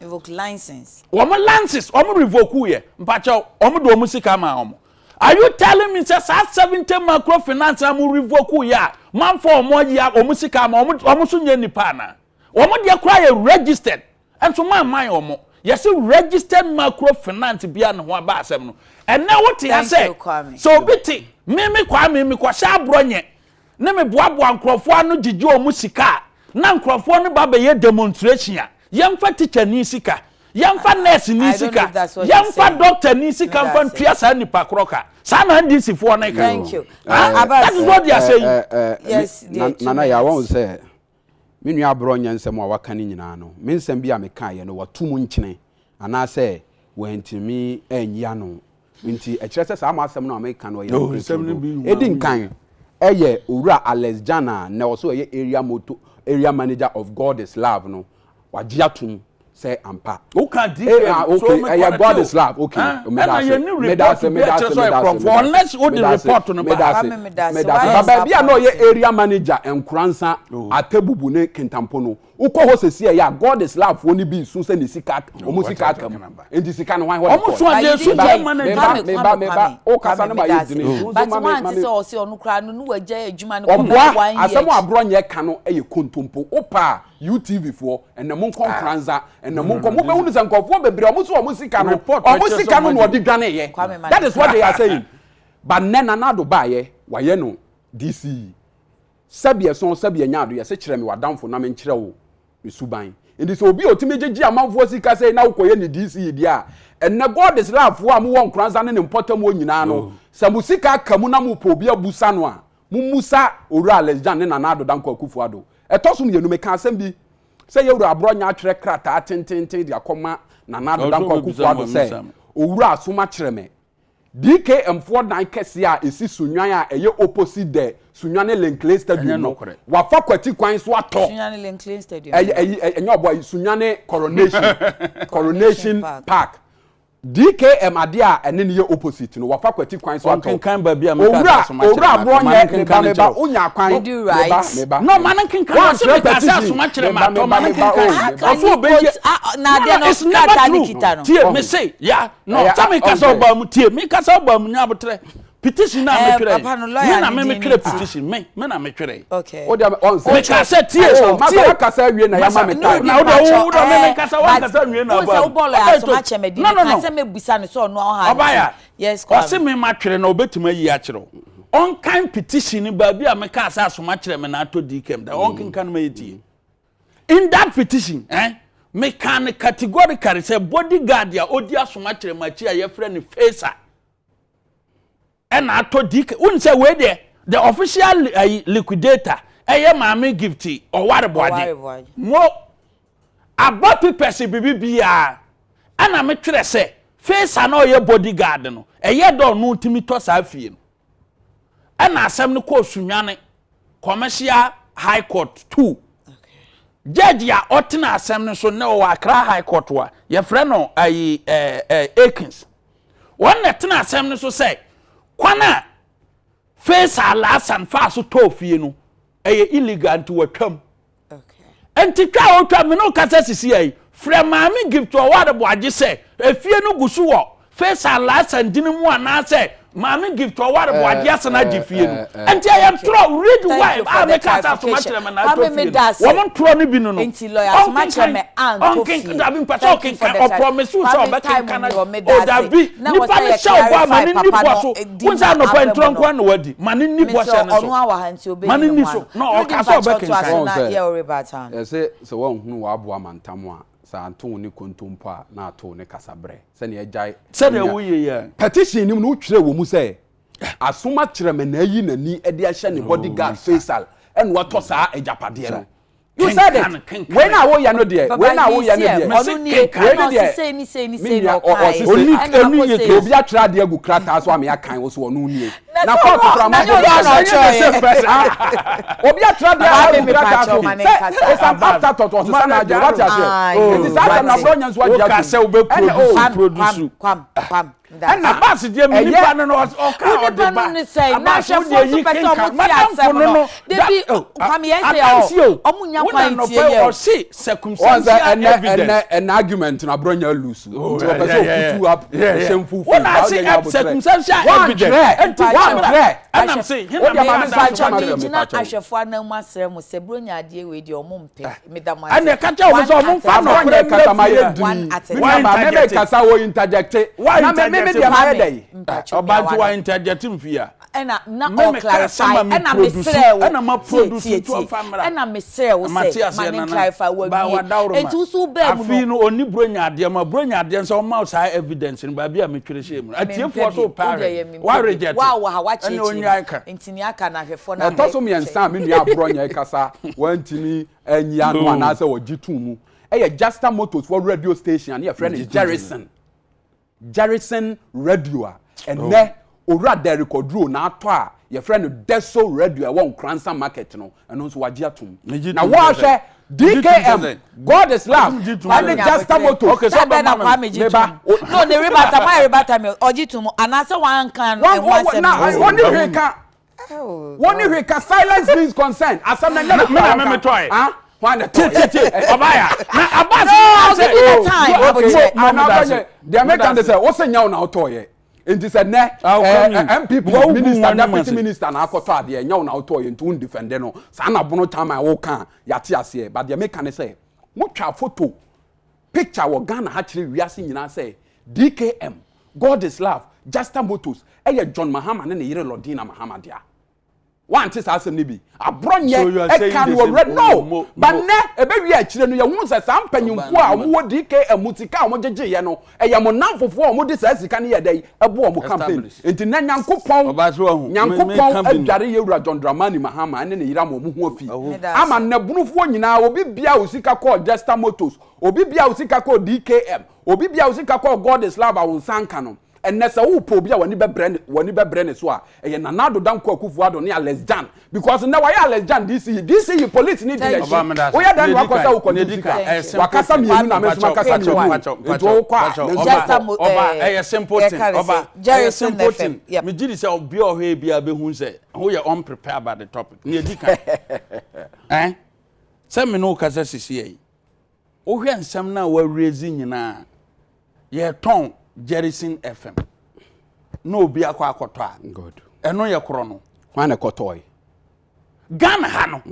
Revoke license. Wɔn license wɔn revoke yɛ mpakyɛw wɔn de wɔn sika ma wɔn. Are you telling me sɛ saa 70 macro finance na mo revoke yɛ a manfa wɔn ayi wɔn sika ama wɔn wɔn so nyɛ nipa ana? Wɔn deɛ koraa yɛ registered nso man man wɔn. Yɛsi registered macro finance bia ne ho aba asɛm no. Ɛnɛ wote ha sɛ sɛ obi te me me Kwame me kɔhyɛ aborɔ nyɛ ne me boaboa nkurɔfoɔ ano gyegye wɔn sika a na nkurɔfoɔ no ba bɛyɛ demonstration a yɛmfa teacher ni sika yɛmfa nurse ni sika yɛmfa doctor ni sika mfa ntua saa nipa korɔ ka saa na NDC foɔ no ka. Thank you. Ah, that is what they are saying. Yes, dear, Nana yà wɔn sɛ me nua aborɔ nyɛ nsɛm a waka no nyinaa no me nsɛm bi a mekaeɛ no watu mu nkyene anaasɛ wantumi anyi ano nti ɛkyerɛ sɛ saa m'asɛm no a meka no ɔyɛ nokorɛ turodoo. Ɛdi nkan ɛyɛ owura Alex Jan a nnɛ ɔso ɔyɛ area moto area manager of God is love no wagye atom sɛ ampa. Woka DKM, ah, so okay, me ɛyɛ correct God o. is love, okay. Ah, Meda ɛna ase, yɛn ni meda report ase, bi meda ɛkyerɛ ase, sɛ ɔyɛ meda ase, korɔmfoɔ meda ase, unless wode meda ase, report no ba. meda ase, Kwame, meda ase. meda ase. Why Ba is that baabi a na ɔyɛ pointing? area manager Nkoransa, Atebubu ne Kintampo no, wokɔ hɔ sɛsi ɛyɛ a God is love foɔ no bi su sɛ ne sika, ɔmo sika aka mu. Nti sika no hwan hɔ na Ɔmo ɛkɔɔ? so adeɛ su Meba, kyɛ manager. meba, Kwame, meba, Kwame, meba, Kwame, wokasa Kwame, no ma meda yɛ ase. gyina nsu nso But ma me, one ma te me. sɛ ɔse ɔno koraa no ne wagya adwuma no kɔ Ɔboa, bɛyɛ one year asɛm a akyi. aborɔ nyɛ ka no yɛ kontompo. Wopɛ a UTV foɔ, ɛnɛ monkɔ Nkoranza, ɛnɛ monkɔ, mobɛhunu sɛ nkurɔfoɔ bebree ɔmo so ɔmo sika no, Report ɔmo kyerɛ sɛ sika no ɔmo na agye. ɔde dwaneeɛ. Kwame, ma That ne is what they are saying. But nnɛ Nana Addo baeɛ, wayɛ no DCE. Sɛbi ɛsɔn, sɛbi ɛnya ado, yɛse kyerɛ me w'adamfo na menkyerɛ wo me suban. Nti sɛ obi a ɔtumi gyegye amanfoɔ sika sei na wokɔyɛ ne DCE deɛ a, ɛnnɛ God is love foɔ a mowɔ Nkoranza ne ne mpɔtam hɔ nyinaa no, sɛ mo sika aka mu na mopɛ obi abusa no a, mommusa Owura Alex Gyan ne Nana Addo Dankwa Akufo Addo. Ɛtɔ so mmienu, meka asɛm bi sɛ Yɛwura Aborɔnyɛ atwerɛ krataa tententen de akɔma Nana Addo Dankwa Akufo Addo sɛ, Owura Asoma kyerɛ me DKM foɔ dan kɛseɛ a ɛsi Sunyani a ɛyɛ opposite the Sunyani Linkley Stadium no, wafa kwati kwan so atɔ. Sunyani Linkley Stadium. Ɛyɛ ɛyi ɛnyɛ ɔbɔ ayi Sunyani Coronation Coronation Park. DKM adeɛ a ɛne no yɛ opposite no wafa kwati kwan so atɔ. Ɔnkenkan baabi a meka Owura sɛ asoma kyerɛ owura me aborɔ atɔ ma no nyɛ nkenkan meba no meba nkyerɛ wo. wonya kwan Did you meba write? meba No ma no nkenkan no ɔse Woantwerɛ meka sɛ petition asoma kyerɛ me meba atɔ ma meba no meba nkenkan o How meba. can ɔse you ɔbɛyɛ quote ah, na no adeɛ no no it's never krataa ne true kita no? tie Ɔho. me se ya no Ɛyɛ sɛ meka sɛ ɔnsɛ. ɔbaa mu tie meka sɛ ɔbaa mu nya abotrɛ petition na Eh, metwerɛ papa no me lawyer na ne me din metwerɛ ne ti. petition me me na metwerɛ Okay. Wo deɛ ɔnsɛ. meka sɛ tie Oh, masa tie wakasa awie na yɛama me masa time. na wode wo wode me mekasa wankasa nwie na Wo sɛ ɔbaa wobɔ mu lawyer ɔbaa asoma kyɛ me di no no meka no sɛ mɛbusa no sɛ ɔno ɔha ɔbaa nti. ya Yes, ɔse Kwame. me matwerɛ na ɔbɛtumi ayi akyerɛ wo ɔnkan petition no baabi a mekaa sɛ asoma kyerɛ me na atɔ DKM da ɔnkenka no ma yɛtie in that petition eh, meka no categorically sɛ bodyguard a ɔdi asoma kyerɛ m'akyi a yɛfrɛ no Faisal ɛna atɔ DK won sɛ wei deɛ the official uh, liquidator ɛyɛ maame Gift Ɔware Boagye Ɔware Boagye. mo aba papers bibi biara ɛna metwerɛ sɛ Faisal na ɔyɛ bodyguard no ɛyɛ dɛ ɔno tumi tɔ saa fie no ɛna asɛm no kɔɔ Sunyane commercial high court 2 judge a ɔtena asɛm no so na ɔwɔ Accra high court a yɛfrɛ no ayi ɛɛ ɛɛ Akins wɔn na tena asɛm no so sɛ kwan a Faisal Alhassan faa so tɔɔ fie no ɛyɛ illegal nti wɔatwam nti twa a otwa me ne kasa sisi ayi frɛ maame Gift Ɔware Boagye sɛ efie no gu so wɔ Faisal Alhassan dini mu anaasɛ maame Gift Ɔware Boagye asan agye fie no nti ɛyɛ ntorɔ read well a meka sɛ asoma kyerɛ me na atɔ fie no wɔn ntorɔ no bi no no ɔnkenkan ɔnkenkan dabi mpɛ sɛ ɔkenkan ɔpromise wo sɛ ɔbɛkenkan na o dabi nipa ne hyɛ ɔbɔ a ma ne ni bɔ so wọn sɛ anɔpa ntorɔ nko na wadi ma ne ni bɔ hyɛ ne so ma ne ni so na ɔka sɛ ɔbɛkenkan. Yɛsɛ sɛ wɔnhunu w'aboa mantam a sɛ anto wo ne kontompo a na ato wo ne kasaberɛ sɛnea agyae sɛdeɛ woyɛ yɛ petition nim no wotwerɛ wɔ mu sɛ Asoma kyerɛ me na ayi n'ani de ahyɛ ne bodyguard Faisal ɛna watɔ saa agyapadeɛ no. You said it. Wei na woyɛ no deɛ. Wei na woyɛ no deɛ. Ɔno nie. Wei no Ɛna deɛ. ɔsi sei ne sei ne Me sei na nua ɔkaeɛ. ɔsi Oni Ɛna oni akɔ yɛ sei. case. Obi atwerɛ adeɛ agu krataa so a me akan wo so ɔno nie. Na Na sɛ kɔɔto ɔno koraa na ma nyɛ ɔno bɔ na ɔtwerɛeɛ. same person. Ah, obi atwerɛ adeɛ Kwame agu krataa mepakyɛw so ma ne sɛ nkasa. it's an afterthought ɔsesa n'adwene wate aseɛ. Aye, Nti saa asɛm na wate. aborɔ nya nso agye Woka atom. sɛ wobɛ Ɛna produce o Kwam, produce. Kwam, Kwam, Kwam. Ɛna Abbas deɛ me ɛyɛ nipa no no ɔka Wo ɔde nipa ba no ne sɛn na Abbas wo ahwɛfoɔ deɛ nso yi pɛ sɛ kenka ɔmo te madamfo asɛm no no no debi oh, Kwame yɛn sɛ adansi ɔ o ɔmo nya wo na kwan tie nɔpɛ yɛ o. ɔse wɔn sɛ circumstantial ɛnɛ ɛnɛ evidence ɛnɛ argument na aborɔ nya lose Oh, nti ɔpɛ yeah, sɛ yeah, ɔputu up yeah, yeah. shameful Wo face na na ase ɔde nya abotrɛ circumstantial evidence wɔntwerɛ Enti wɔntwerɛ ɛnam se Wo hena deɛ ma meyɛ me nsa adanse nka ma m'asɛm kyerɛ Megyina mepakyɛw. ahwɛfoɔ anan mu asrɛ mo sɛ Buronya adeɛ wei deɛ ɔmo mpɛ meda mo ase. ɛnna ɛka kyerɛ wɔn sɛ One ɔmo at mfa a Aborɔ nɔkorɛ nyɛ kasa mmra ma fie yɛ ha. dii One at a me Why nua baa me me interject? kasa wɔ interject Why na me me me interject? deɛ mayɛ Kwame dɛ mpakyɛw ɔbaa nti meawa wa no. interject mfie a Ɛna na Me ɔ me ka asɛm clarify a me ɛna produce mesrɛ wo ɛna ma tie produce tie nti tie ɔmfa mmra. ɛna mesrɛ wo Mate sɛ ma aseɛ ne nana clarify ba wawie wadaworo ma enti wo so wobaa mu afei no no ɔni buronya adeɛ ma buronya adeɛ nso ɔma wo saa evidence no baabi a metwerɛ hyɛ mu no mempɛ atiefoɔ bi so pɛ wo deɛ ahwɛ yɛ mempɛ wa bi reject wo a wɔ ha ɛne woakyerɛkyerɛ ɔnyae ka mu nti nea aka no ahwɛfoɔ no ɛtɔ so abɛkyɛ mmiɛnsa a me nua aborɔ nyɛ kasa wantumi anyi ano anaasɛ wɔgye tum mu ɛyɛ Justa Motors wɔ radio station a ne yɛfrɛ no Jerison Jerison radio a ɛnɛ owura Derrick Oduro n'atɔ a yɛfrɛ no Deso radio a ɛwɔ Nkoransa market no ɛno nso wagye atom Megye na tom sɛ wɔahwɛ sɛ. Megye tom sɛ DKM sɛ. God is love Megye tom ɛne sɛ sɛ. Justa Motors Okay, sɛ Sɛ bɛn na ɔbɛma me Kwame gye meba tom no ne rebata mo ayɛ rebata mi ɔgye tom anaasɛ wanka no wɔn ɛho wɔn asɛm na no wɔn ne hwee ka wɔn ne hwee ka silence means consent asɛm na nyɛ no Me na me metɔe. ah wɔn na tie tie tie ɔbaa na Abbas No, I'll give you the time, okay Abokyere. ana abɛnyɛ deɛ meka de sɛ wosɛ nyɛ wo na wotɔɔyɛ nti sɛ nnɛ I'll come you. NPP Because wogu minister wɔn anim deputy ase. minister na akɔtɔ adeɛ nyɛ wo na wotɔɔyɛ nti wo ndefend no saa na bono time a woka a yɛate aseɛ but deɛ meka ne sɛ motwa photo picture wɔ Ghana ha kyerɛ wiase nyinaa sɛ DKM God is love Justa Motors ɛyɛ John Mahama ne ne yere Lordina Mahama dea wante saa asɛm no bi aborɔ So you nyɛ are saying ɛka the no wɔ same- red Oh, no but nnɛ ɛbɛwie akyire no yɛhu sɛ saa mpanyimfoɔ a wɔwɔ DKM mu sika a wɔgyegyeeɛ no ɛyɛ mo namfofoɔ a wɔde saa sika no yɛ dɛn ɛbɔ wɔn campaign Establish. nti nnɛ nyankopɔn Ɔbaa so wahu. Me- nyankopɔn meka bi no. adware yɛwura John Dramani Mahama ɛne ne yere ama ɔmo ho afi Meda ama ase. nnabunufoɔ nyinaa obi bia wo sika kɔɔ Jester Motors obi bia wo sika kɔɔ DKM obi bia wo sika kɔɔ God is love a wo nsa nka no ɛnɛ sɛ wopɛ obi a w'ani bɛbrɛ ne w'ani bɛbrɛ ne so a ɛyɛ Nana Addo Dankwa Akufo-Addo ne Alex Jan because nnɛ wayɛ Alex Jan DCE DCE police ni di Thank n'akyi you. Ɔbaa meda ase. woyɛ dan Nea na edi wakɔ sɛ kan, wokɔgye nea edi sika kan, ɛyɛ simple wakasa thing. mmienu na me nso makasa Mpakyɛw, mmienu mpakyɛw, nti wokɔ a mpakyɛw, me nso ɔba, Just a makɔ mo- ɔba, eh, ɛyɛ simple yɛka thing ne ɔba sɛ, ɛyɛ Jerison simple FM, thing yep. megye di sɛ obi a ɔhwɛ bi a bɛhu sɛ woyɛ unprepared about the topic nea edi kan ɛn sɛ me ne wo kasa sisi yɛ yi wohwɛ nsɛm no a wɔawerezi nyinaa yɛtɔn Jerison FM na obi akɔ akɔtɔ a Good. ɛno yɛ korɔ no hwan na ɛkɔtɔe Ghana ha no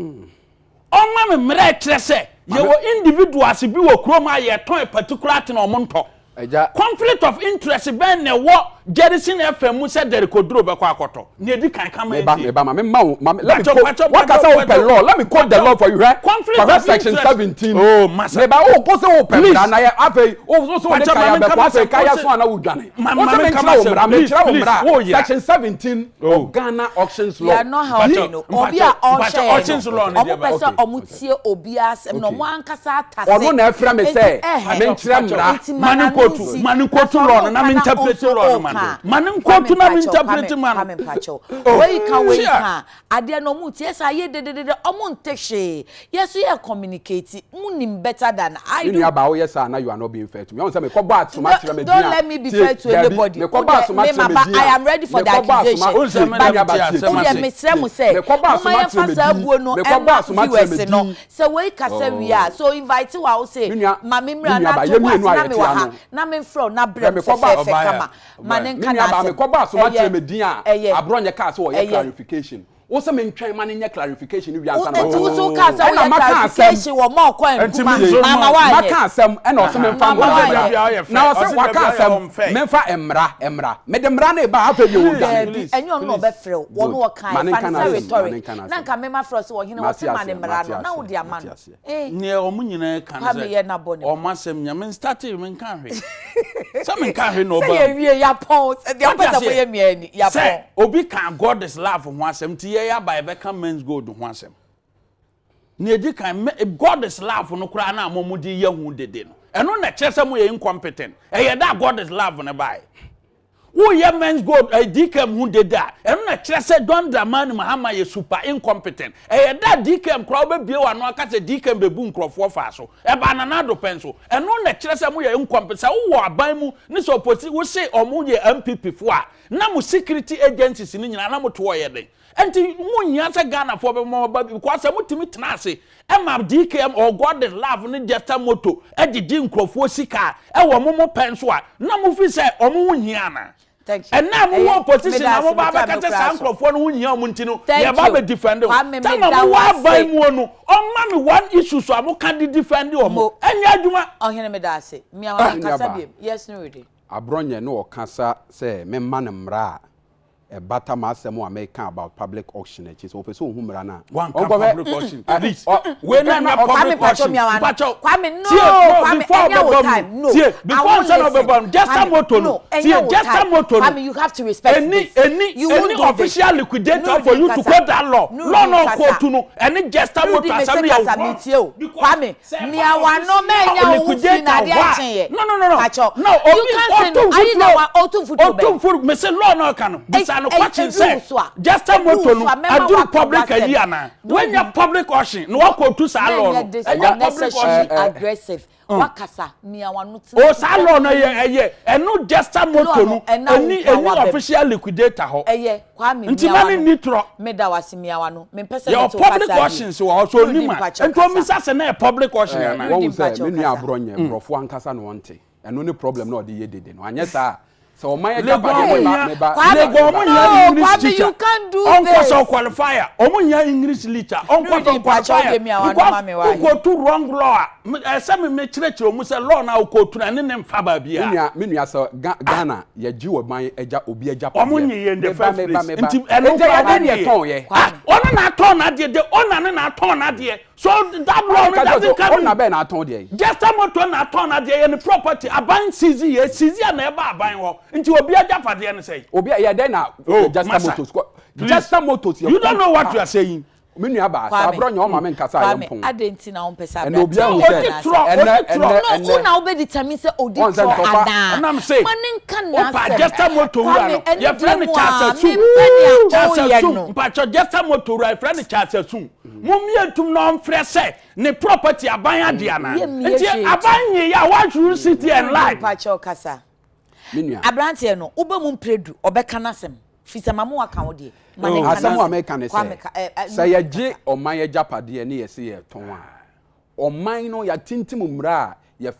ɔma me mmerɛ kyerɛ sɛ yɛwɔ individuals bi wɔ kurom a yɛtɔn a particular thing a ɔmo ntɔ Agya. conflict of interest bɛn na ɛwɔ Jerison FM mu sɛ Derrick Oduro bɛkɔ akɔtɔ nea edi kan kama meba ntie meba ma me ma wo ma me let me Pacho, quote pacho, wakasa pacho, wo pɛ pacho. law let me quote the law for you hwɛ Conflict kɔhwɛ of section interest. 17 Oh, masa. meba wo ko sɛ wo pɛ Please. mmara na yɛ afei wo so so wo de Pacho, kaya ma me bɛkɔ nka afei masɛm. kaya Wo so se- ana wo dwane Ma- wo ma sɛ me me nka nkyerɛ wo masɛm. mmara me Please, nkyerɛ wo please, mmara wo yera. section 17 Oh. of Ghana auctions You law are not helping no. Obi a Mpacho, auctions ɔhwɛ law no no ɔmo deɛ pɛ ba- sɛ okay, ɔmo tie obi asɛm na Okay. ɔmo ankasa atase. Ɔno na ɛfrɛ me sɛ, Enti, ɛhɛ. menkyerɛ mmara. Enti ma Ma ne n'ano nkotu, nsi. ma ne Na nkotu sɛ law ɔno no, na me ka interpret ɔnso law no ma no. ɔka. Ma ne nkotu na me Kwame interpret Mpakyɛw, ma no. Kwame Mpakyɛw. Wei ka wei Tia. ka. Adeɛ no ɔmo tie saa yɛ dededede ɔmo nte hwee. Yɛ so yɛ communicate. Mo nim better than I me do. nua baa woyɛ saa na you are not being fair to me ɔn sɛ mekɔbɔ asoma kyerɛ me Don't let me be fair to anybody. mekɔbɔ asoma Me kyerɛ me maba, din a I am ready for the mekɔbɔ asoma accusation. Wo nsɛm me na nua baa tie tie asɛm Wodeɛ ase. mesrɛ mo sɛ mekɔbɔ momma asoma yɛmfa kyerɛ saa me buo din no mekɔbɔ ɛma asoma kyerɛ viewers me no din sɛ wei kasa wie a so invite wa wo se Me nua- ma me me mmra nua na ba, to yɛ wo ase mmienu a na yɛte mewɔ ha ano. na memfrɛ wo na brɛ m mekɔbɔ fɛfɛɛfɛ Ɔbaa kama yɛ. ma ne me nka nua baa n'asɛm mekɔbɔ asoma kyerɛ me din a ɛyɛ aborɔ nyɛ kaa sɛ wɔyɛ ɛyɛ. clarification. Wo sɛ mentwɛn ma no nyɛ clarification no wie ansa na Nti maka. wo so wokaa sɛ Ɛna woyɛ maka asɛm. clarification wɔ ma ɔkɔ Nti nkuma me nso mama woanyɛ. Maka asɛm ɛna ɔse memfa Mama mmra woanyɛ. mmra. Na ɔse Ɔse waka dabi ayɛ asɛm unfair. memfa mmra mmra. Mede mmra no reba a afei deɛ Please, wɔdwane. Daabi, Please, ɛnyɛ ɔno na please. ɔbɛfrɛ wo. Wɔn Good. wɔkae, Ma ne fa nka no sɛ n'asɛm, ma ne rhetoric. nka Na n'asɛm. nka mema frɛ wo sɛ ɔhene Mate wɔse ma no aseɛ, mmara mate no, na aseɛ, wode ama mate no. aseɛ. Eh. Neɛ ɔmo nyinaa ka ne Kwame sɛ yɛ n'abɔ ne ɔmo asɛm nyɛ me nstartee me nka hwee. Sɛ me nka hwee na Sɛ ɔbaa mu. yɛwie yɛapɔn, sɛ deɛ Wate wopɛ sɛ aseɛ? moyɛ mmiaa ni, Sɛ yɛapɔn. obi ka God is love ho asɛm nti yɛyɛ aba yɛbɛka men's gold ho asɛm. Nea edi kan, me, God is love no koraa na mo mo de yɛ ho dede no. Ɛno na ɛkyerɛ sɛ moyɛ incompetent. Ɛyɛ da a God is love no bae. Woyɛ men's gold eh, DKM ho dede a, ɛno na ɛkyerɛ sɛ John Dramani Mahama yɛ super incompetent. Ɛyɛ da a DKM koraa wobɛbue w'ano aka sɛ DKM bɛbu nkurɔfoɔ faa so. Ɛbaa Nana Addo pɛn so. Ɛno na ɛkyerɛ sɛ moyɛ incompetent. Sɛ wowɔ aban mu ne sɛ opposi wose ɔmo yɛ NPP foɔ a, na mo security agencies no nyinaa na moto ɔyɛ den. Ɛnti mo nhia sɛ Ghanafoɔ bɛma mo aba because sɛ motumi tena ase ma DKM or God is love ne Jester Moto gyegye nkurɔfoɔ sika a ɛwɔ mo mo pɛn so a na mo feel sɛ ɔmo ho nhia anaa? Thank you. Ɛnɛ a mo wɔ Ɛyɛ, opposition meda na ase, mo ba me time abɛka no sɛ koraa saa so. nkurɔfoɔ no ho nhia ɔmo nti no Thank yɛba you. abɛ defend wo. Kwame, Time a meda mo wo wɔ aban ase. muo no ɔmma me one issue so a mo ka de defend ɔmo. Mo. Ɛnyɛ adwuma. Ɔhene meda ase. Mia wa Me kasa nuabaa, biem. Yes, Nurudeen. Aborɔnyɛ ne ɔkasa sɛ memma no mmara a ɛbata m'asɛm a meka about public auction akyi sɛ ɔpɛ sɛ ɔhu mmara no a Wanka ɔnkɔhwɛ public auction ɛ please ɔ wei na na nyɛ ɔka Kwame public Pacho auction Miawano. mpakyɛw Kwame no tie no Kwame before ɛnyɛ wo ɔbɛba time mu no tie I before won't ansa na listen ɔbɛba mu Jester Kwame Moto no no tie ɛnyɛ wo Jester time Moto no Kwame you have to respect ɛni this ɛni you won't ɛni do this official liquidator for Nurudeen you to kasa quote that law law Nurudeen no kasa ɔkootu no ɛne Jester Moto Nurudeen mese asɛm no yɛ kasa wrong metie o because Kwame sɛ ɛba Miawano mɛnya official wo ho fi na liquidator adeɛ hɔ a akyeeɛ no no no no Pacho no you obi can't say no ɔtu are you the mfuturo one ɔtu mfuturo bɛn ɔtu mfuturo mese law no ɔka no bisa no question Ɛduru sɛ so a Jester ɛduru Moto so no a mɛma aduru waka public w'asɛm ayi anaa don't wanya be public auction na wakɔtu saa law no mɛnyɛ this ɛnyɛ public unnecessarily auction aggressive wakasa mia w'ano tena o saa law no ɛyɛ ɛyɛ ɛno Jester law Moto no no ɛna wo ɛni nkoa ɛni w'abam official liquidator hɔ ɛyɛ Kwame nti mia ma ne w'ano nni torɔ meda w'ase mia w'ano mempɛ sɛ yɛwɔ mete wo public kasa bio auctions wɔ hɔ so Nurudeen onim a mpakyɛw nti kasa ɔmmisa sɛ na ɛyɛ public auction Ɛɛ anaa wɔhu Nurudeen sɛ mpakyɛw me nua kasa aborɔ nyɛ borɔfo ankasa na ɔnte ɛno ne problem na ɔde yɛ dede no anyɛ saa a sɛ ɔman Legon agyapadeɛ ɔmo meba hia meba Kwame Legon meba ɔmo hia no English Kwame teacher you can't do ɔnkɔ sɛ this ɔqualify a ɔmo hia English teacher ɔnkɔ sɛ Nurudeen mpakyɛw ɔqualify deɛ a mia w'ano because ma me why wokɔtu wrong law a ɛsɛ me mekyerɛkyerɛ ɔmo sɛ law no a wokɔtu no ɛne ne mfa Me baabiara nua me nua sɛ Ga Ghana yɛgye ɔman agya obi ɔmo agyapadeɛ nye yɛ in the meba first meba place meba nti ɛno nti koraa ɛyɛ ɔmo dɛn ne nye yɛ yɛtɔn yɛ ah Kwame ɔno na atɔn n'adeɛ de owner no na atɔn n'adeɛ so that law ɔne no ka kyerɛ doesn't sɛ come ɔna in bɛn na atɔn deɛ Jester moto na atɔn n'adeɛ yɛ ne property aban seize yɛ seize a na ɛba aban hɔ nti obi agyapadeɛ ne sɛn. Obi ɛyɛ dɛn na Oh Jester masa Motors kɔ please Jester Motors yɛ you don't know what you ah are saying. me nua baa sɛ Kwame aborɔ nyɛ ɔma me nkasa a yɛ Kwame mpon adɛn nti na wompɛ sɛ ɛnɛ obi aberanteɛ ahu no sɛ Odi bɛka torɔ n'asɛm ɛnɛ odi torɔ. ɛnɛ no wo ɛnɛ na wobɛ determine sɛ odi wɔn sɛ torɔ ntɔkwa anaa Ɛnam se ma ne nka wopa n'asɛm Jester moto wura Kwame no ɛne yɛfrɛ deɛ no mu Charles a Asum mempɛ nea Charles ɔyɛ Asum no mpakyɛ Jester moto wura yɛfrɛ no Charles Asum mommie ntom na ɔmfrɛ sɛ ne property aban agye anaa yɛmmie nti hwee aban nye yɛ a why should you sit here and Nurudeen lie. mpakyɛw kasa me nua aberanteɛ no wobɛ mu mprɛdu ɔbɛka n'asɛm firi sɛ ma mo waka wo deɛ ma ne Oh. nka asɛm a n'asɛm meka ne Kwame sɛ ka ɛ ɛ sɛ Nurudeen yɛgye kasa ɔman agyapadeɛ ne yɛse yɛtɔn a ɔman no yɛatintim mmara a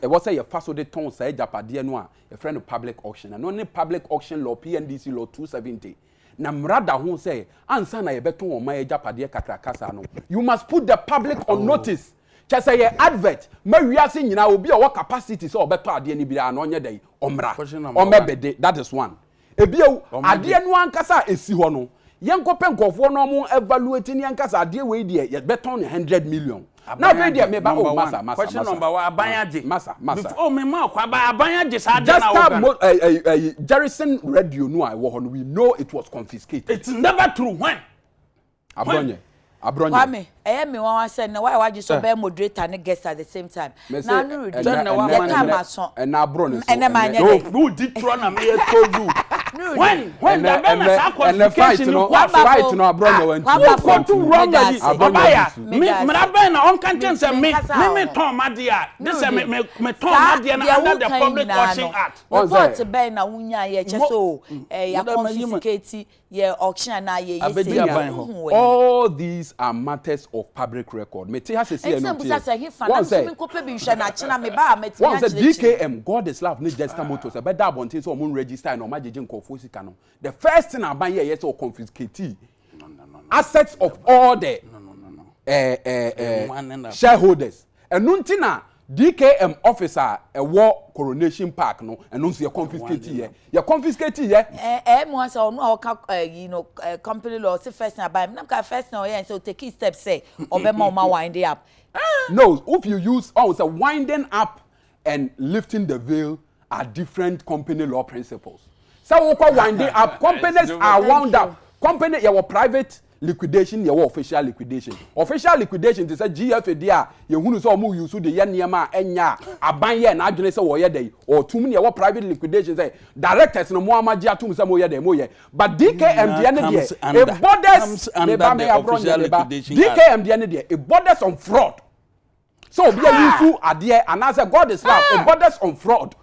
ɛwɔ sɛ yɛfa so de tɔn saa agyapadeɛ no a yɛfrɛ no public auction ɛno ne public auction law PNDC law 270 na mmara da ho sɛ ansa na yɛbɛtɔn ɔman agyapadeɛ kakraka saa no you must put the public on oh. notice kyɛ sɛ yɛ advert ma wiase nyinaa obi a ɔwɔ capacity sɛ ɔbɛtɔ adeɛ no biara na ɔnyɛ dɛn ɔmmra Question number one. ɔmmɛbɛde that is one ebio Ɔmo adeɛ agye. no ankasa a esi hɔ no yɛnkɔpɛ nkurɔfoɔ na ɔmo evaluate ne yɛnkasa adeɛ wei deɛ yɛbɛtɔn no 100 million na Aban afei deɛ agye meba number oh one. masa masa Question masa number one aban ah, agye. masa masa Before oh me ma ɔkɔ aban aban agye saa adeɛ na Jester woka mo no. ɛɛ ɛɛ Jerison radio no a ɛwɔ hɔ no we know it was confiscated It's never true when when. abrɔnyɛ abrɔnyɛ Kwame ɛyɛ me nwanwa sɛ nnɛ wayɛ w'adwene sɛ ɔbɛyɛ moderator ne guest at the same time mese na Nurudeen ɛnɛ Sɛ nnɛ ɛnɛ wama yɛ ne time ɛnɛ aso ɛnɛ aborɔ ne so ɛnɛ ɛnɛ manyɛ No, dɛ no di torɔ na me expose you. Nurudeen When ɛnɛ da bɛn na ɛnɛ saa ɛnɛ fight qualification no no kɔ so. fight Kwabafo no aborɔ nyɛ Ah, wantu Kwabafo wokɔtu wantu wrong meda ayi ase aborɔ nyɛ ɔbaya wantu me meda mmara ase bɛn na ɔnka me nkyɛn sɛ me menkasa me wɔ me ho tɔn m'adeɛ a de sɛ me Nurudeen me me tɔn saa m'adeɛ no deɛ under the woka yi public nyinaa auction no act. wɔn report sɛ bɛn na wonyaeɛ kyɛ Mo sɛ o eh, mo dɛ ma yi ma yɛaconfiscate yɛ auction anaa yɛyɛ abɛdi sei me nua aban hɔ. wohu wɔ he all these are matters of public record mete ha sɛsi Enti na ɛno mbusa ntie sɛ hefa na wɔn me nso sɛ menkɔpɛ bi nhwɛ na akyena meba a matumi wɔn sɛ akyerɛkyerɛ mu. DKM God is love ne Jester Motors ɛbɛda abɔnten sɛ wɔn register na wɔn agyegye nkurɔfoɔ sika no the first thing aban yɛ yɛ sɛ ɔconfiscate Assets of all the eh, eh, eh, shareholders. Ɛno nti na DKM office a ɛwɔ Coronation Park no, ɛno nso yɛ confiscate yɛ. Yɛ confiscate yɛ. Ɛɛ ɛɛ mu asɛ ɔno a ɔka ɛyi no ɛɛ company law ɔsi first na aban nam ka first na ɔyɛ sɛ ɔtake step sɛ ɔbɛma ɔma wind up. No, if you use ɔn sɛ winding up and lifting the veil are different company law principles. Sɛ wokɔ winding up, companies are wound up. Company yɛwɔ private liquidation, yɛwɔ official liquidation. Official liquidation te sɛ GFA deɛ a yɛhunu sɛ ɔmo use de yɛ nneɛma a ɛnyɛ a aban yɛ n'adwene sɛ wɔyɛ dɛ ɔtum ne yɛwɔ private liquidation sɛ directors no mo ama gye atum sɛ mo yɛ dɛ mo yɛ, but DKM deɛ ne deɛ, it borders meba me aborɔ nyɛ meba DKM deɛ ne deɛ, it borders on fraud. So obi a use adeɛ anaasɛ God is love, it borders on fraud.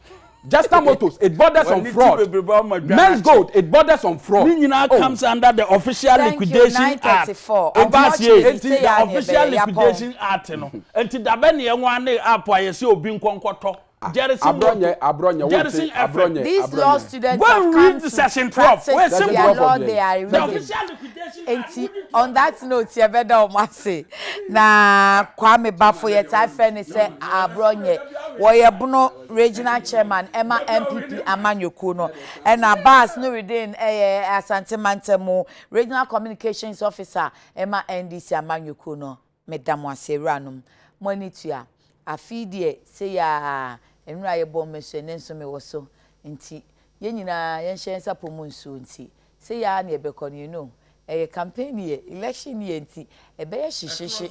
Jester Motors, it borders on fraud. Menzgold, it borders on fraud. Ne nyinaa comes under the Official Thank you, Liquidation Act. 9:34. Obasie, Unfortunately, say the ya ne Official ɛbɛyɛ, yapɔn. Liquidation Act no. Nti dabɛ ne ɛnwa ne app a yɛsɛ obi nkɔnkɔtɔ. Jerison Abrɔnyɛ, abrɔnyɛ, wote Jerison FM. abrɔnyɛ, These law abrɔnyɛ. students Go have and come read to section 12. practice Wait, their simple. law they are The reading. Official Liquidation Act. Nti on that note, yɛbɛda ɔmo ase na Kwame Bafo, yɛtaa fɛ ne sɛ Aborɔnyɛ, wɔyɛ Bono Regional Chairman ɛma NPP amanyɔkuo no, ɛna Bas Nurudin ɛyɛ Asante Mantamu Regional Communications Officer ɛma NDC amanyɔkuo no. Meda mo ase, awuranom, mo ani tua. Afei deɛ sɛ yɛa nnura yɛbɔ mmɛso ɛnɛ nso mewɔ so, nti yɛn nyinaa yɛnhyɛ nsa pɔ mu nsuo, nti sɛ yɛa ne yɛbɛkɔ no, ɛyɛ campaign yɛ election yɛ, nti ɛbɛyɛ hyehyehye,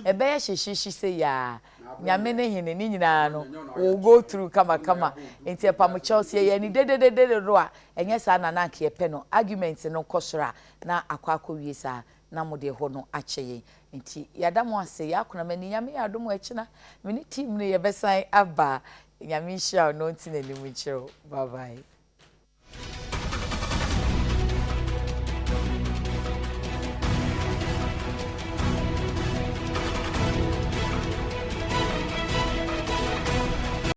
ɛbɛyɛ hyehyehye sɛ yaa Nyame ne hene ne nyinaa no will go through kamakama. Nti ɛpamokyɛw sɛ yɛyɛ ni dededede do a ɛnyɛ saa na nanka yɛpɛ no, argument no kɔ soro a na akɔ akɔ wie saa na mo de hɔ no akyɛ yɛn. Nti yɛada mo ase, yɛakona m'ani. Nyame yɛ adom, akyina me ne team no yɛbɛsan aba. Nyame nhyira wo no nti n'anim nkyerɛ wo. Bye bye.